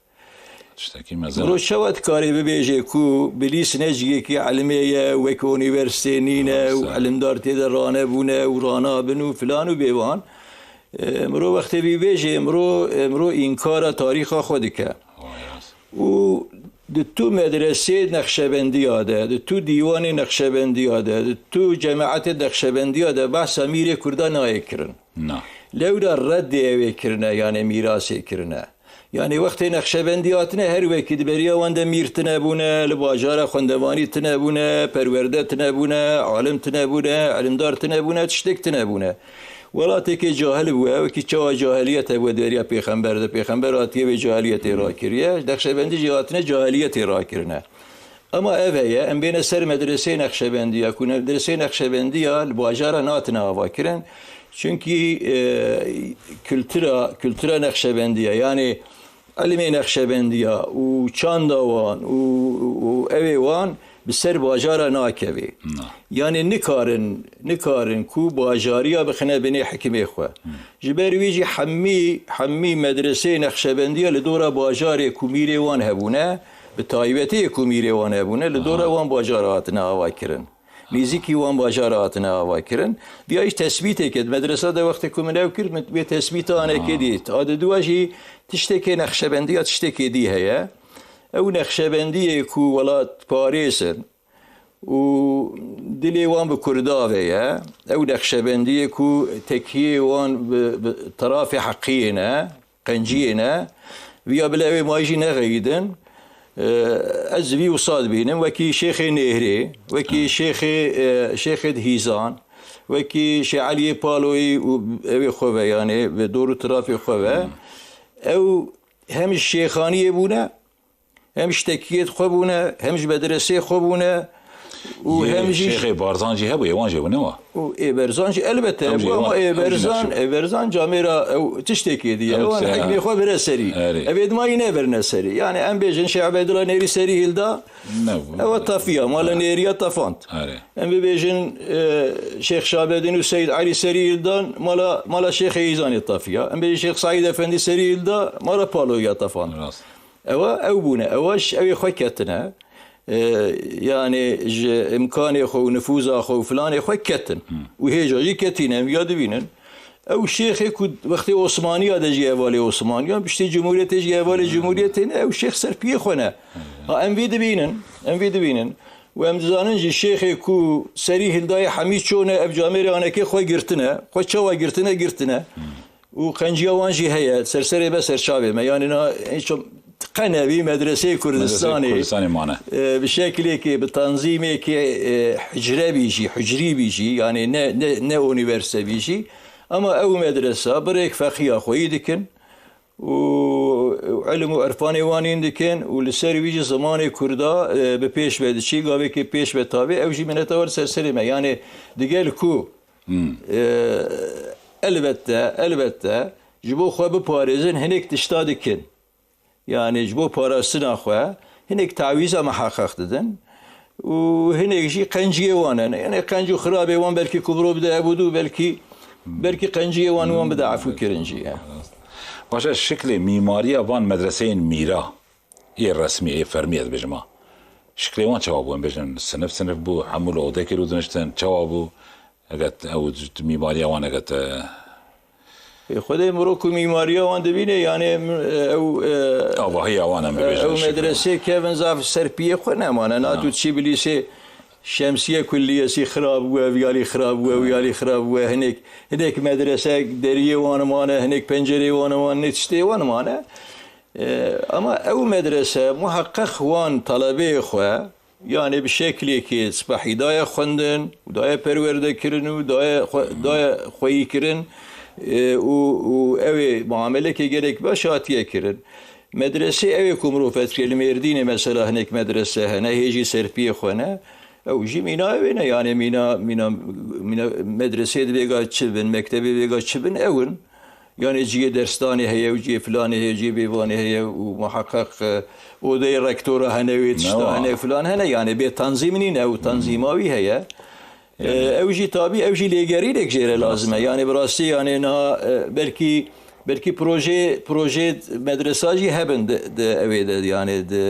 Tiştekî mezin. Miro çawa dikarê bibêje ku Bilîs ne cihekî elimê ye, wek unîversîtê nîne û Maalesef. Elimdar tê de ranebûne û ranabin û filan û bêvan. E, miro wextê vî bêjê, miro, e, miro înkara tarîxa xwe dike. Vay rast. Û di tu medresê Nexşebendiya de, di tu dîwanê Nexşebendiya de, di tu cemaetê Nexşebendiya de behsa mîrê Kurda nayê kirin. Na. Lewra reddê ew ê kirine, yanê mîrasê kirine. Yanê wextê Nexşebendî hatine, her wekî di beriya wan de mîr tine bûne, li bajara xwendevanî tine bûne, perwerde tine bûne, alim tine bûne, elimdar tine bûne, tiştek tine bûne. Welatêkê cahil bûye, wekî çawa cahiliyet hebûye di beriya pêxember de. Pêxember hatiye vê cahiliyetê rakiriye. Nexşebendî jî hatine cahiliyetê rakirine. Ama ev heye, em bêne ser medreseyê Nexşebendiya, ku medreseyê Nexşebendiya li bajara natine avakirin. Çunkî, e, kultura, kultura Nexşebendiya, yanê ilmê Nexşebendiya û çanda wan û, û evê wan bi ser bajara nakevê. Na. Yanê nikarin, nikarin ku bajariya bixine binê hikimê xwe. Ji ber wî jî hemî, hemî medreseyê Nexşebendiya li dora bajarê ku mîrê wan hebûne, bi taybetiyê ku mîrê wan hebûne, li dora wan bajara hatine avakirin. Nêzîkî wan bajara hatine avakirin. Viya jî tesbîtêk e. Di medresa de wextê ku min ew kir, min vê tesbîta anekê dît. A di dua jî tiştekê Nexşebendiya tiştekê dî heye. Ew Nexşebendiyê ku welat parêz in û dilê wan bi Kurda ve ye. Ew Nexşebendiyê ku tekiyê wan bi, bi terafê heqiyê ne, qenciyê ne. Viya bila ew ê mayî jî nexeyidin. E, ez vî wisa dibînim, wekî Şêxê Nêhrê, wekî Şêxê, e, Şêxê Dihîzan, wekî Şê Eliyê Paloyî û ew ê xwe ve, yanê bi dor û tirafê xwe ve. Ew hem ji şêxaniyê bûne, hem ji tekiyê xwe bûne, hem ji medresê xwe bûne û Yê hem jî Şêxê Barzan jî hebû, ê wan jî hebû, ne wa? Û ê Berzan jî elbette Ew jî hebû, ama wan, ê ew jî Berzan, neçû. Ê Berzan camêra ew tiştekê diye. Ew Wan se-, hikmê xwe bire serî. Erê. Ev ê dima yî nebirine serî. Yani em bêjin Şêx Ebeydullah Nêrî serî hilda, Nebû. Ew tefiya, mala Nêriya tefand. Erê. Em bibêjin, e, Şêx Şabedîn û Seyd Elî serî hildan, mala, mala Şêxê Hîzanê tefiya. Em bêjin Şêx Seîd Efendî serî hilda, mala Paloya tefand. Rast. Ewa ew bûne. Ewa ji ew ê xwe ketine. E, yani ji imkanê xwe û nifûza xwe û filanê xwe ketin. Û hêja jî ketîne. Em ya dibînin. Ew şêxê ku wextê Osmaniya de jî hevalê Osmaniya, piştî Cumhuriyetê jî hevalê Cumhuriyetê ne, ew şêx ser piyê xwe ne. Ha, em vî dibînin, em vî dibînin. Û em dizanin jî şêxê ku serî hildayê hemî çone, ev camêrê anekê xwe girtine. Xwe çawa girtine, girtine. Û qenciya wan jî heye, ser serê me, ser çavê me. Yanî na, hiç qene vî medreseyê Kurdistanê, Kurdistanê mane. E, bi şeklêkê, bi tanzîmêkê, e, hicre bî jî, hicrî bî jî, yanî ne, ne, ne unîversîte bî jî. Ama ew medresa bi rêk feqiya xweyî dikin û ilim û irfanê wan hîn dikin û li ser wî jî zimanê Kurda, e, bi pêş ve diçî, gavêkê pêş ve tavê, ew jî minetewar ser serê me. Yanî digel ku E, elbette, elbette, ji bo xwe biparêzin hinek tişta dikin. Yani ji bo parastina xwe hinek tawîza miheqeq didin û hinek jî qenciyê wan in. Yani qenc û xirabê wan belkî ku mirov bide ev û du, belkî, belkî qenciyê wan wan bide efû kirin jî. Baş e, şiklê mîmariya van medreseyên mîra. Yê resmî, yê fermî ez bêjim ha. Şiklê wan çawa bû? Em bêjin sinif sinif bû, hemû li odekê rûdiniştin, çawa bû? Eger ew mîmariya wan eger te Ê, Xwedê mirov ku mîmariya wan dibîne, yani, em, ew, e, avahiya wan em bibêjin, ew şiklê wan. Medresê kevin zaf ser piyê xwe nemane. Na tu çi bilîsê şemsiye kulliyesî xirab bûye, viyalî xirab bûye, viyalî xirab bûye, hinek, hinek medrese deriyê wan mane, hinek pencerê wan mane, hinek tiştê wan mane. E, ama ew medrese muheqeq wan talebeyê xwe, yani bi şeklêkê spehî daye xwendin û daye perwerdekirin û daye xwe, daye xweyîkirin, e, û, û ew ê muamelekê gelek baş hatiye kirin. Medresê ew ê ku mirov fetkirê li Mêrdînê mesela hinek medrese hene, hê jî serpiyê xwe ne. Ew jî mîna ew ê ne, yani mîna, mîna, mîna medresê di vêga çi bin, mektebê vêga çi bin ew in. Yani cihê dersdanê heye û cihê filanê heye, cihê bêvanê heye û muheqeq, e, odeyê rektora hene wê tişta hene, filan hene. Yani bê tanzîm nîne, ew tanzîma wî heye. E, ew jî tabî, ew jî lêgerînek jê re lazim e. Yani bi rastî yani niha, e, belkî, belkî proje, proje medresa jî hebin di, di ew ê de, yani di,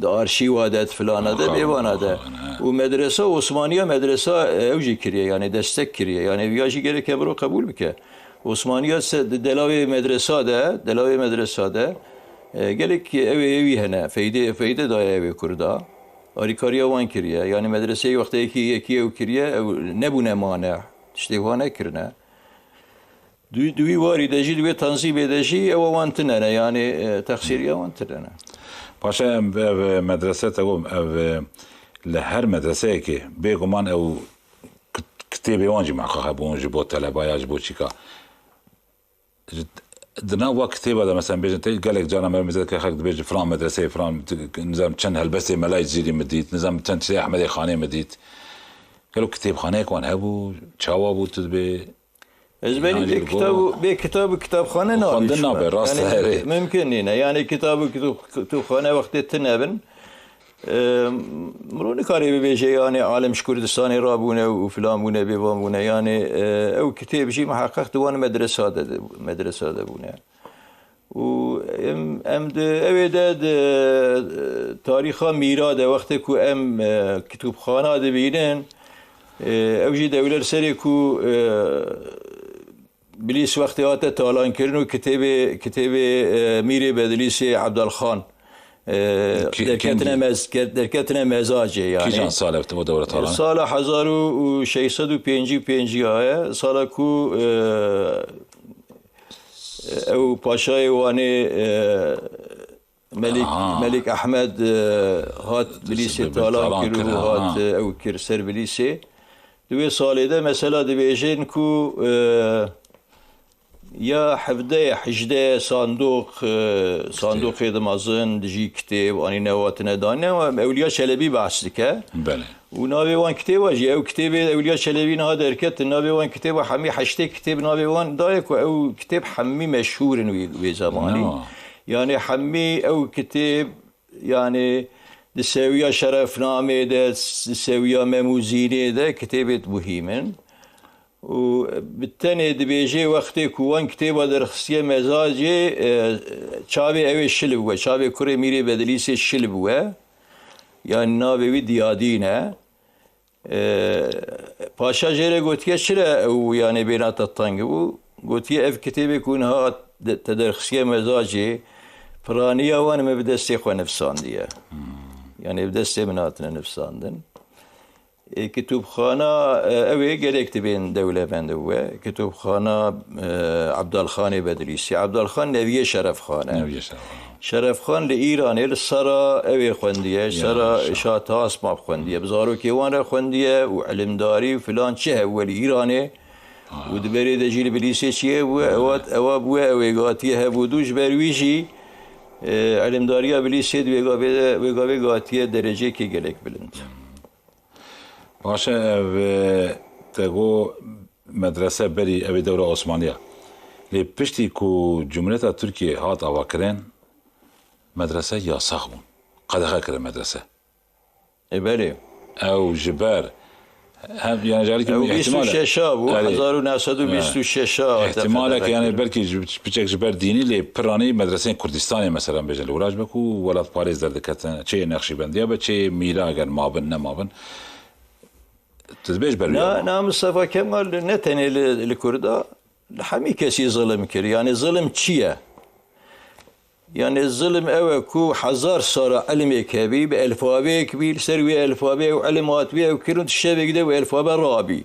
di arşîwa de, di filana de, bêvana de. Û medresa Osmaniya medresa, e, ew jî kiriye, yani destek kiriye. Yani ya jî gerek e mirov qebûl bike. Osmaniya se-, di delavê medresa de, delavê medresa de, e, gelek ew ê wî hene. Feyde, feyde daye ew ê Kurda. Alîkariya wan kiriye. Yani medreseyê wextê yekî, yekî ew kiriye, ew nebûne mane. Tiştê wan nekirine. Di, di wî warî de jî, di wê tanzîmê de jî ewa wan tune ne, yani, e, texsîriya wan tune ne. Paşa em, ev, e, medrese te got, ev, e, li her medreseyekê bêguman ew kit-, kitêbê wan jî muheqeq hebûn ji bo teleba ya ji bo çîka. Ji, di nav wa kitêba de mesela bêjin te gelek caran me, mesela xelk dibêje filan medreseyê filan, nizam çend helbestê Melayê Cizîrî min dît, nizam çend tiştê Ehmedê Xanê min dît. Gelo kitêbxaneyek wan hebû, çawa bû tu dibê? Ez benî bê kitab û, bê kitab û kitabxane nabe. Xwendin nabe, rast e, erê. Mimkin nîne. Yani kitab û kitû-, kitûbxane wextê tune bin, e, mirov nikare bibêje, yani alim ji Kurdistanê rabûne û filan bûne, bêvan bûne. Yani, e, ew kitêb jî muheqeq di wan medresa de, de, medresa de bûne. Û em, em di, ew ê de di, e, tarîxa mîra de wextê ku em, e, kitûbxana dibînin, e, ew jî dewle li serê ku, e, Bilîs wextê hate talankirin û kitêbê, kitêbê, e, Mîrê Bedilîsê Ebdalxan, e, derketine mez-, ke-, derketine mezacê yani. Kîjan sal e o dewre talan? Sala hezar û şeş sed û pêncî û pêncî ya ye. Sala ku, e, Ew paşayê Wanê, e, Melik, Aha. Melik Ehmed, e, hat Bilîsê talan kir û hat, e, ew kir ser Bilîsê. Di wê salê de mesela dibêjin ku, e, ya hevdeh ya hejdeh sandoq, e, sandoqê di mezin, di jî kitêb, anîne hatine danîne, ama Ewliya Çelebî behs dike. Belê. Û navê wan kitêba jî, ew kitêbê Ewliya Çelebî niha derketin, navê wan kitêba hemî heştê kitêb navê wan daye ku ew kitêb hemî meşhûr in wî, wê zemanî. No. Yani hemî ew kitêb, yani di sewiya Şerefnamê de, di sewiya Memûzînê de kitêbêt muhîm in. Û bi tenê dibêje wextê ku wan kitêba derxistiye mezacê, e, çavê ew ê şil bûye, çavê kurê Mîrê Bedilîsê şil bûye. Yani navê wî Diyadîn e. E, paşa jê re gotiye, çira ew yanê bênata teng bû? Gotiye, ev kitêbê ku niha de-, te derxistiye mezacê, piraniya wan min bi destê xwe nivsandiye. Hmm. Yani bi destê min hatine nivsandin. E, kitûbxana, e, ew ê gelek dibên dewlemend bû. Kitûbxana, e, Ebdalxanê Bedlîsî. Ebdalxan neviyê Şerefxan e. Neviyê Şerefxan. Şerefxan li Îranê li Sara ew ê xwendiye, Sara Şah Tahas Mab xwendiye. Bi zarokê wan re xwendiye û ilimdarî û filan çi hebûye li Îranê. Û di berê de jî li Bilîsê çi hebûye, ewa, ewa bûye ew ê gatiye hev û du, ji ber wî jî, e, ilimdariya Bilîsê di wê gavê de, wê gavê gatiye dereceyekê gelek bilind. Baş e, ev, e, te got medrese berî ev ê dewra Osmaniya. Lê piştî ku Cumhuriyeta Tirkiyê hat avakirin, medrese yasax bûn. Qedexe kirin medrese. E, belê. Ew ji ber hem, yani, carekî Ew ihtimal e. bîst û şeş a bû, Erê. hezar û neh sed û bîst û şeş a Ihtimal e ke, yani, belkî ji, piçek ji ber dînî, lê piranî medreseyên Kurdistanê, mesela, bêjin li Wirac be ku welatparêz derdiketin, çê Nexşîbendiya be, çê Mîra, eger mabin, nemabin. Tu dibêj ber Na, wî na Mistefa Kemal ne tenê li, li Kurda, li hemî kesî zilim kir. Yani zilim çi ye? Yani zilim ew e ku hezar sala ilimêk hebî, bi elfabeyek bî, li ser wê elfabê ew ilim hatibî, ew kirin, tu şevek de wê elfabe rabî.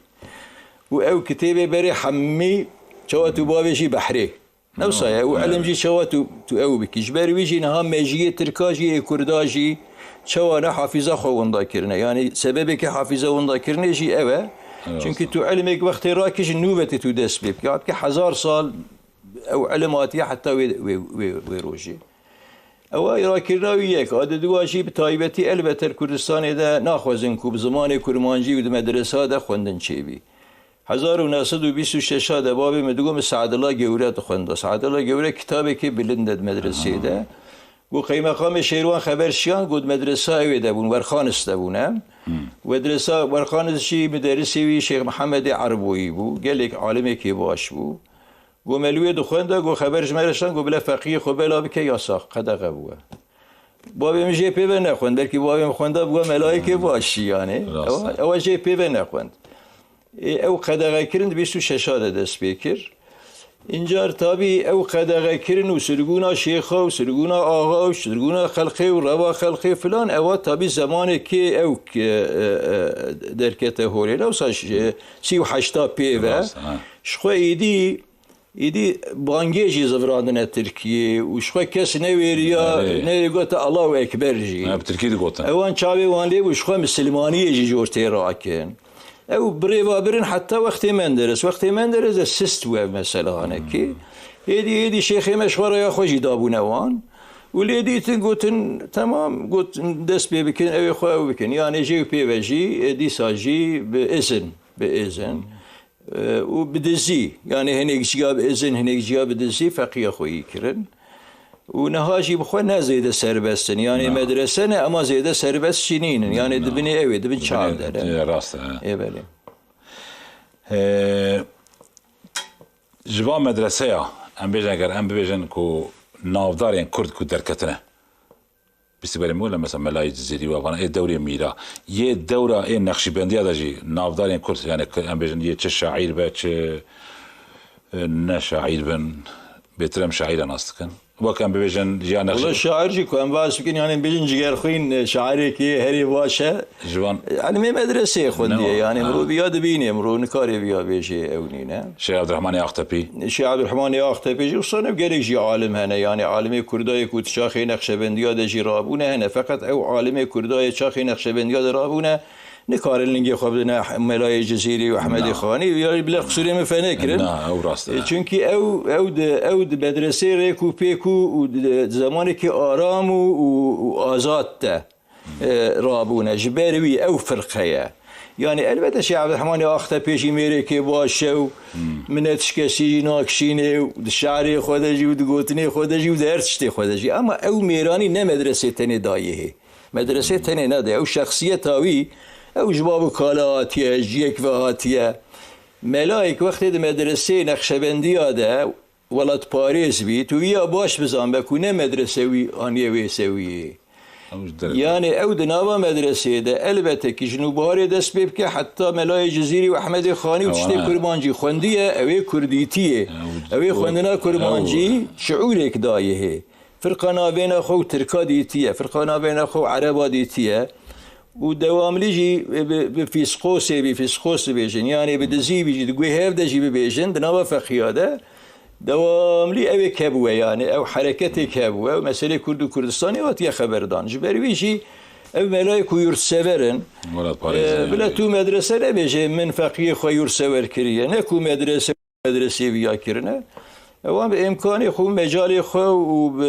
Û ew kitêbê berê hemî çawa tu bavêjî behrê. Newsa ye, û elim jî çawa tu, tu ew bikî. Ji ber wî jî niha mejiyê Tirka jî, ê Kurda jî çawa ne hafiza xwe winda kirine. Yanî sebebekî hafiza winda kirinê jî ew e. Çunkî tu elimêk wextê rakî ji nû ve tê tu dest pê bikî. Hatike hezar sal ew elim hatiye heta wê, wê, wê, wê rojê. Ewa rakirina wî yek, a di dua jî bi taybetî elbet her Kurdistanê de naxwazin ku bi zimanê kurmancî û di medresa de xwendin çêbî. Hezar û neh sed û bîst û şeş de babê min digot min Seedila Gewre dixwenda. Seedila Gewre kitabekê bilind e di medresê de. Got qeymeqamê Şêrwan xeber şiyan, got medresa ew ê de bûn, Werxanis de bûn em. Medresa Werxanis jî miderisê wî Şêx Mihemedê Erboyî bû. Gelek alimekê baş bû. Got me li wê dixwenda, got xeber ji me re şan, got bile feqiyê xwe bela bike, yasax, qedexe bûye. Bavê min jê pê ve nexwend, belkî bavê min xwenda bûye melayekê baş jî yanî. Ewa, ewa jê pê ve nexwend. Ê, ew qedexekirin di bîst û şeş de dest pê kir. Încar tabî ew qedexekirin û sirgûna şêxa û sirgûna axa û sirgûna xelqê û reva xelqê filan, ewa tabî zemanekê ew, e, e, e, derkete holê. Lewsa ş-, sî û heşta pê ve. Rast, ha. Ji xwe êdî, êdî bangê jî zivirandine Tirkiyê û ji xwe kes newêriya, neyê gote Allahu Ekber jî. Ha, bi Tirkî digotin. Ewan çavê wan lê bû, ji xwe misilmaniyê jî jor tê rakin. Ew bi rêva birin heta wextê Menderes. Wextê Menderes de sist bû ev mesele hanekî. Êdî, êdî şêxê me ji xwe raya xwe jî dabûne wan. Û lê dîtin gotin, temam, gotin dest pê bikin, ew ê xwe ew bikin. Yanê jê û pê ve jî, e, dîsa jî bi izin, bi izin. E, û bi dizî, yanê hinek ciya bi izin, hinek ciya bi dizî feqiya xwe yî kirin. Û niha jî bi xwe ne zêde serbest in. Yanê medrese ne, ama zêde serbest jî nînin. Yanê dibinê ew ê, dibin çav de ne. Rast e. Ê belê. E, ji van medreseya, em bêjin, eger em bibêjin ku navdarên Kurd ku derketine, Bîstî berê min got, mesela Melayê Cizîrî û evana ê dewrê mîra. Yê dewra ê Nexşîbendiya de jî navdarên Kurd, yani em bêjin yê çi şaîr be, çi, e, ne şaîr bin, bêtir em şaîra nas dikin. Wek em bibêjin ya Nexşî- Wele şaîr jî ku em behs bikin, yani bêjin Cigerxwîn, e, şaîrekî herî baş e. Ji van Elimê medreseyê xwendiye, Ne yani o, ha. mirov viya dibînê, mirov nikarê viya bêjê ew nîne. Şêx Ebdurehmanê Axtepî. Şêx Ebdurehmanê Axtepî jî, wisa ne gelek jî alim hene, yani alimê Kurdayê ku di çaxê Nexşebendiya de jî rabûne hene, feqet ew alimê Kurdayê çaxê Nexşebendiya de rabûne, nikarin lingê xwe bidine Melayê Cizîrî û Ehmedê Na. Xanî, ya bile qisûrê min fenekirin. Na, ew rast e. E, çünkü ew, ew di, ew di medreseyê rêk û pêk û, û di, di zemanekî aram û, û, û azad de. e, rabûne. Ji ber wî ew firqe ye. Yani elbette Şêx Ebdurehmanê Axtepê jî mêrekê baş e û minet ji kesî jî nakişîne û di şiirê xwe de jî û di gotinê xwe de jî û di her tiştê xwe de jî. Ama ew mêranî ne medresê tenê dayê hê. Medresê tenê nade. Ew şexsiyeta wî, ew ji bav û kala hatiye, ji yek ve hatiye. Melayek wextê di medreseyê Nexşebendiya de welatparêz bî, tu viya baş bizanbe ku ne medrese wî aniye wê sewiyê. Ew ji derve. Yani ew di nava medreseyê de elbette ki ji nûbiharê dest pê bike, heta Melayê Cizîrî û Ehmedê Xanî û Ew tiştê ana. kurmancî xwendiye, ew ê kurdîtiyê. Ew Ew ê xwendina kurmancî ew şiûrek dayê hê. Firqa navêna xwe û Tirka dîtiye, firqa navêna xwe û Ereba dîtiye. Û dewamlî jî bi, bi fîsqosê bî, fîsqos dibêjin, yanê bi dizî bî jî, di guhê hev de jî bibêjin, di nava feqiya de dewamlî ew ê kebûye, yanê ew hereketê kebûye, ew meselê Kurd û Kurdistanê hatiye xeberdan. Ji ber wî jî ev melayê ku yurtsever in, Welatparêz e, e, bile tu medrese nebêje, min feqiyê xwe yurtsever kiriye, ne ku medrese medresê viya kirine. Ewan bi îmkanê xwe, mecalê xwe û bi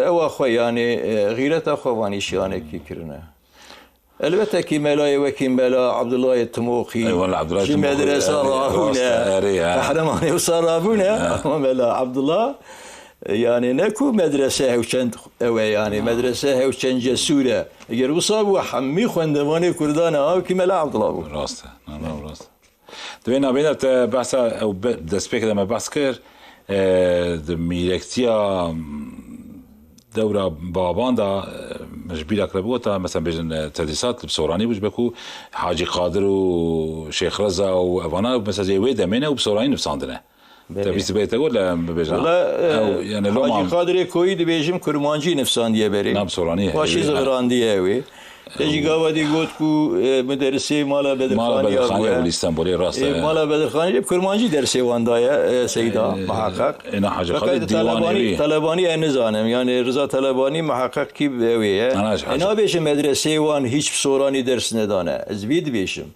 ewa xwe, yanê, e, xîreta xwe van îşyanekî kirine. Elbette ki melayê wekî Mela Abdullahê Timoxî, Eyvallah, Abdullah ji Timoxî, medresa erê, rabûne, rast, erê, ha. Qehremanê wisa rabûne, Ha. ama Mela Abdullah, e, yani ne ku medrese hewçend ew e, yani medrese hewçend cesûr e. Eger wisa bû, hemî xwendevanê Kurdan e, ew kî Mela Abdullah bû. Rast e, na, na, rast e. Di vê navê de te behsa ew be-, destpêkê de me behs kir, e, di mîrektiya, m, dewra baban de, e, min ji bîra kire bigota, mesela bêjin, e, tedrîsat li Soranî bû, ji ber ku Hacî Qadir û Şêx Reza û evana, mesela, ê wê demê ne û bi Soranî nivsandine. Belê. Te bîst bê te got, lê em bibêjin. Wala, e, Ew, yani, Hacî Loman. Qadirê Koyî dibêjim kurmancî nivsandiye berê. Na bi Soranî ye. Başî Ê, ha. zivirandiye wê. Te jî gava dî got ku, e, muderisê Mala Bedirxanî Mala Bedirxanî ya bûye. Li Stenbolê rast e. E, Mala Bedirxanî bi kurmancî dersê wan daye, e, Seyda, e, muheqeq. Êna Hacî Xalid Dîwanê wî. Telebanî ez nizanim. Yani Riza Telebanî muheqeq kî ew ê ye. Ana, Hacî. E, nabêjim medreseyê wan hîç bi soranî ders nedane. Ez vî dibêjim.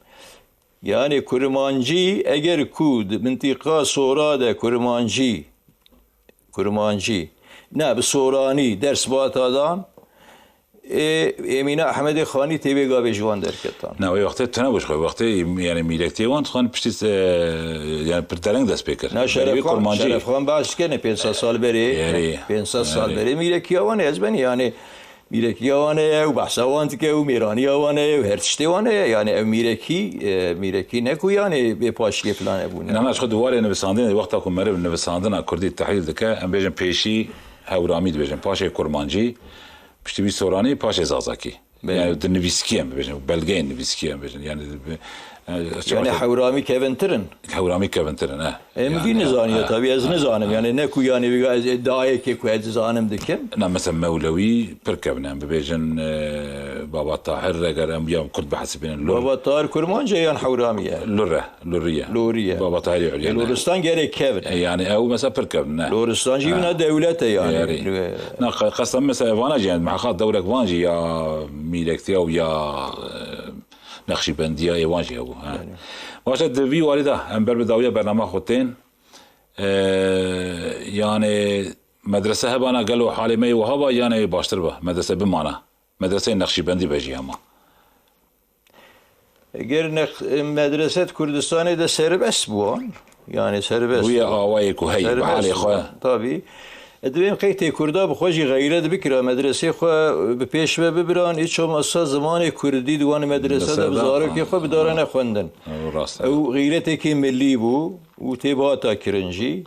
Yani kurmancî, eger ku di mintîqa Sora de kurmancî, kurmancî, ne, bi soranî ders bata dan, ê, Emîne Ehmedê Xanî tê vê gavê ji wan derketan. Na, wê wextê tune bû ji xwe. Wextê, yani mîrektiyê wan dixwin piştî, e, yani pir dereng dest pê kir. Na, Şeref Xan, kurmancî. Şeref Xan behs dikene pênc sed sal berê. Erê. Pênc sed sal berê mîrekiya wan ez benî, yani mîrekiya wan heye û behsa wan dike û mêraniya wan heye û her tiştê wan heye. Yani ev mîrekî, e, mîrekî ne ku yani bê paşiyê filan hebûne. Nana, ji xwe di warê nivisandinê, wexta ku meriv nivisandina kurdî tehlîl dike, em bêjin pêşî hewramî dibêjin, paşê kurmancî, piştî wî soranî, paşê zazakî. Belê. Yani di nivîskî em bibêjin, belgeyên nivîskî em bibêjin. Yani, e, Yani hewramî kevintir in. Hewramî kevintir in, he. Em vî nizaniye, tabii ez nizanim. Yani ne ku yani vî ez iddiayekê ku ez zanim dikim. Na, mesela Mewlewî pir kevin e, em bibêjin, e, Baba Tahir, eger em ya Kurd bihesibînin, Lur. Baba Tahir Kurmanc e yan Hewramî ye? Lur e, Lurî ye. Lurî ye. Baba Tahirê Ulya. E, Loristan gerek kevin. E, yani ew mesela pir kevin e. Loristan jî wina dewlet e yani. Yani. Na, qe-, qesda mesela vana jî, yani, meheqa dewrek van jî ya mîrektiya û ya, e, Nexşîbendiya ê wan jî hebû, he. Yanî. Baş e, di vî warî de em ber bi dawiya bernama xwe tên. Ee, yani medrese hebana gelo halê me yê wiha ba, yanî baştir ba, medrese bimana. Medreseyê Nexşîbendî be jî hema. Eger nex-, medrese di Kurdistanê de serbest bû, yani serbest. Bûye awayê ku heye, bi halê xwe. Tabî. E, divê em qey tê Kurda bi xwe jî xeyret bikira, medresê xwe bi pêş ve bibiran, hiç olmazsa zimanê Kurdî di wan medrese de bi zarokê xwe bidarane xwendin. Ew rast e. Ew xeyretekî millî bû û tê bihata kirin jî.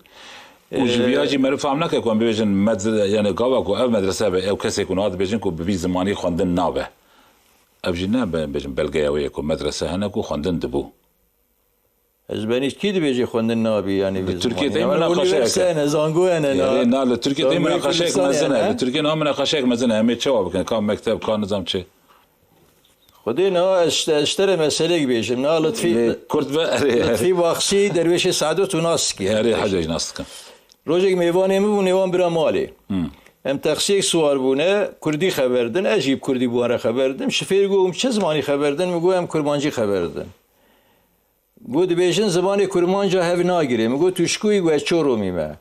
Û ji vîya jî meriv fam nake ku em bibêjin med-, yani gava ku ev medrese be, ew kesê ku niha dibêjin ku bi vî zimanî xwendin nabe. Ev jî ne be-, bêjin belgeya wê ye ku medrese hene ku xwendin dibû. Ez benî kî dibêje xwendin nabî, yani. Li Tirkiye tê münaqeşeyek. Hene, zango hene, na. Erê, na, li Tirkiye tê münaqeşeyek mezin e. Li Tirkiye na münaqeşeyek mezin e. Em ê çawa bikin? Ka mekteb, ka nizam çi? Xwedê na ez, ez ji te re meseleyek bêjim. Na Lutfî, Lê Kurd ve, erê. Lutfî Baxsî, derwêşê Saedo tu nas dikî. Erê, hecê nas dikim. Rojek mêvanê min bû, nêwan bira malê. Hmm. Em taksiyek siwar bûne, Kurdî xeber din, ez jî bi Kurdî bi wan re xeber didim. Şifêr got, "Hûn çi zimanî xeber din?" Min got, "Em Kurmancî xeber din." Got, "Dibêjin zimanê kurmanca hev nagirê." Min got, "Tu ji ku yî?" Got, "Ez Çoromî me."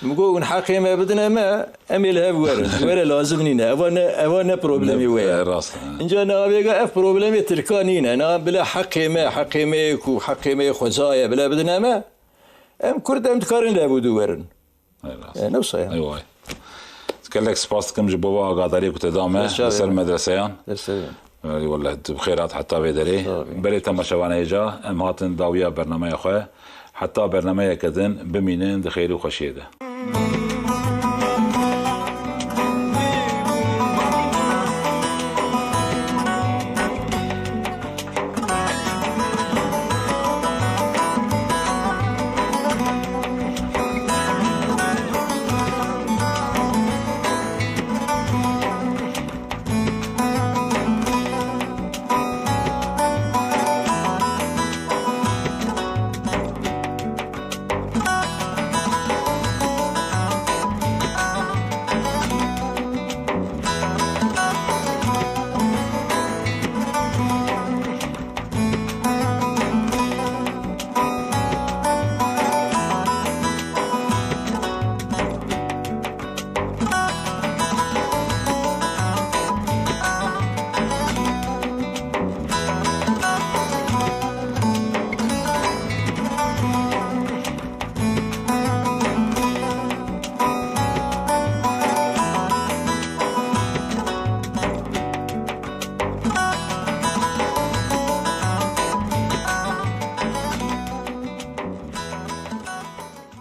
Min got, "Hûn heqê me bidine me, em ê li hev werin. Were lazim nîne. Eva ne, eva ne problemê we ye." Ne, rast, ha. Înca navêga ev problemê Tirka nîne. Na bila heqê me, heqê me ye ku heqê me yê xweza ye, bila bidine me. Em Kurd em dikarin li hev û dû werin. Ey rast. E, ne wisa ye. Ey way. Gelek spas dikim ji bo va agadariyê ku te da me li ser medreseyan. Dest çavê. Ey wallah, tu bi xêr hat heta vê derê. Sağ ol. Belê temaşevanê hêja, em hatin dawiya bernameya xwe. Heta bernameyeke din bimînin di xêr û xweşiyê de.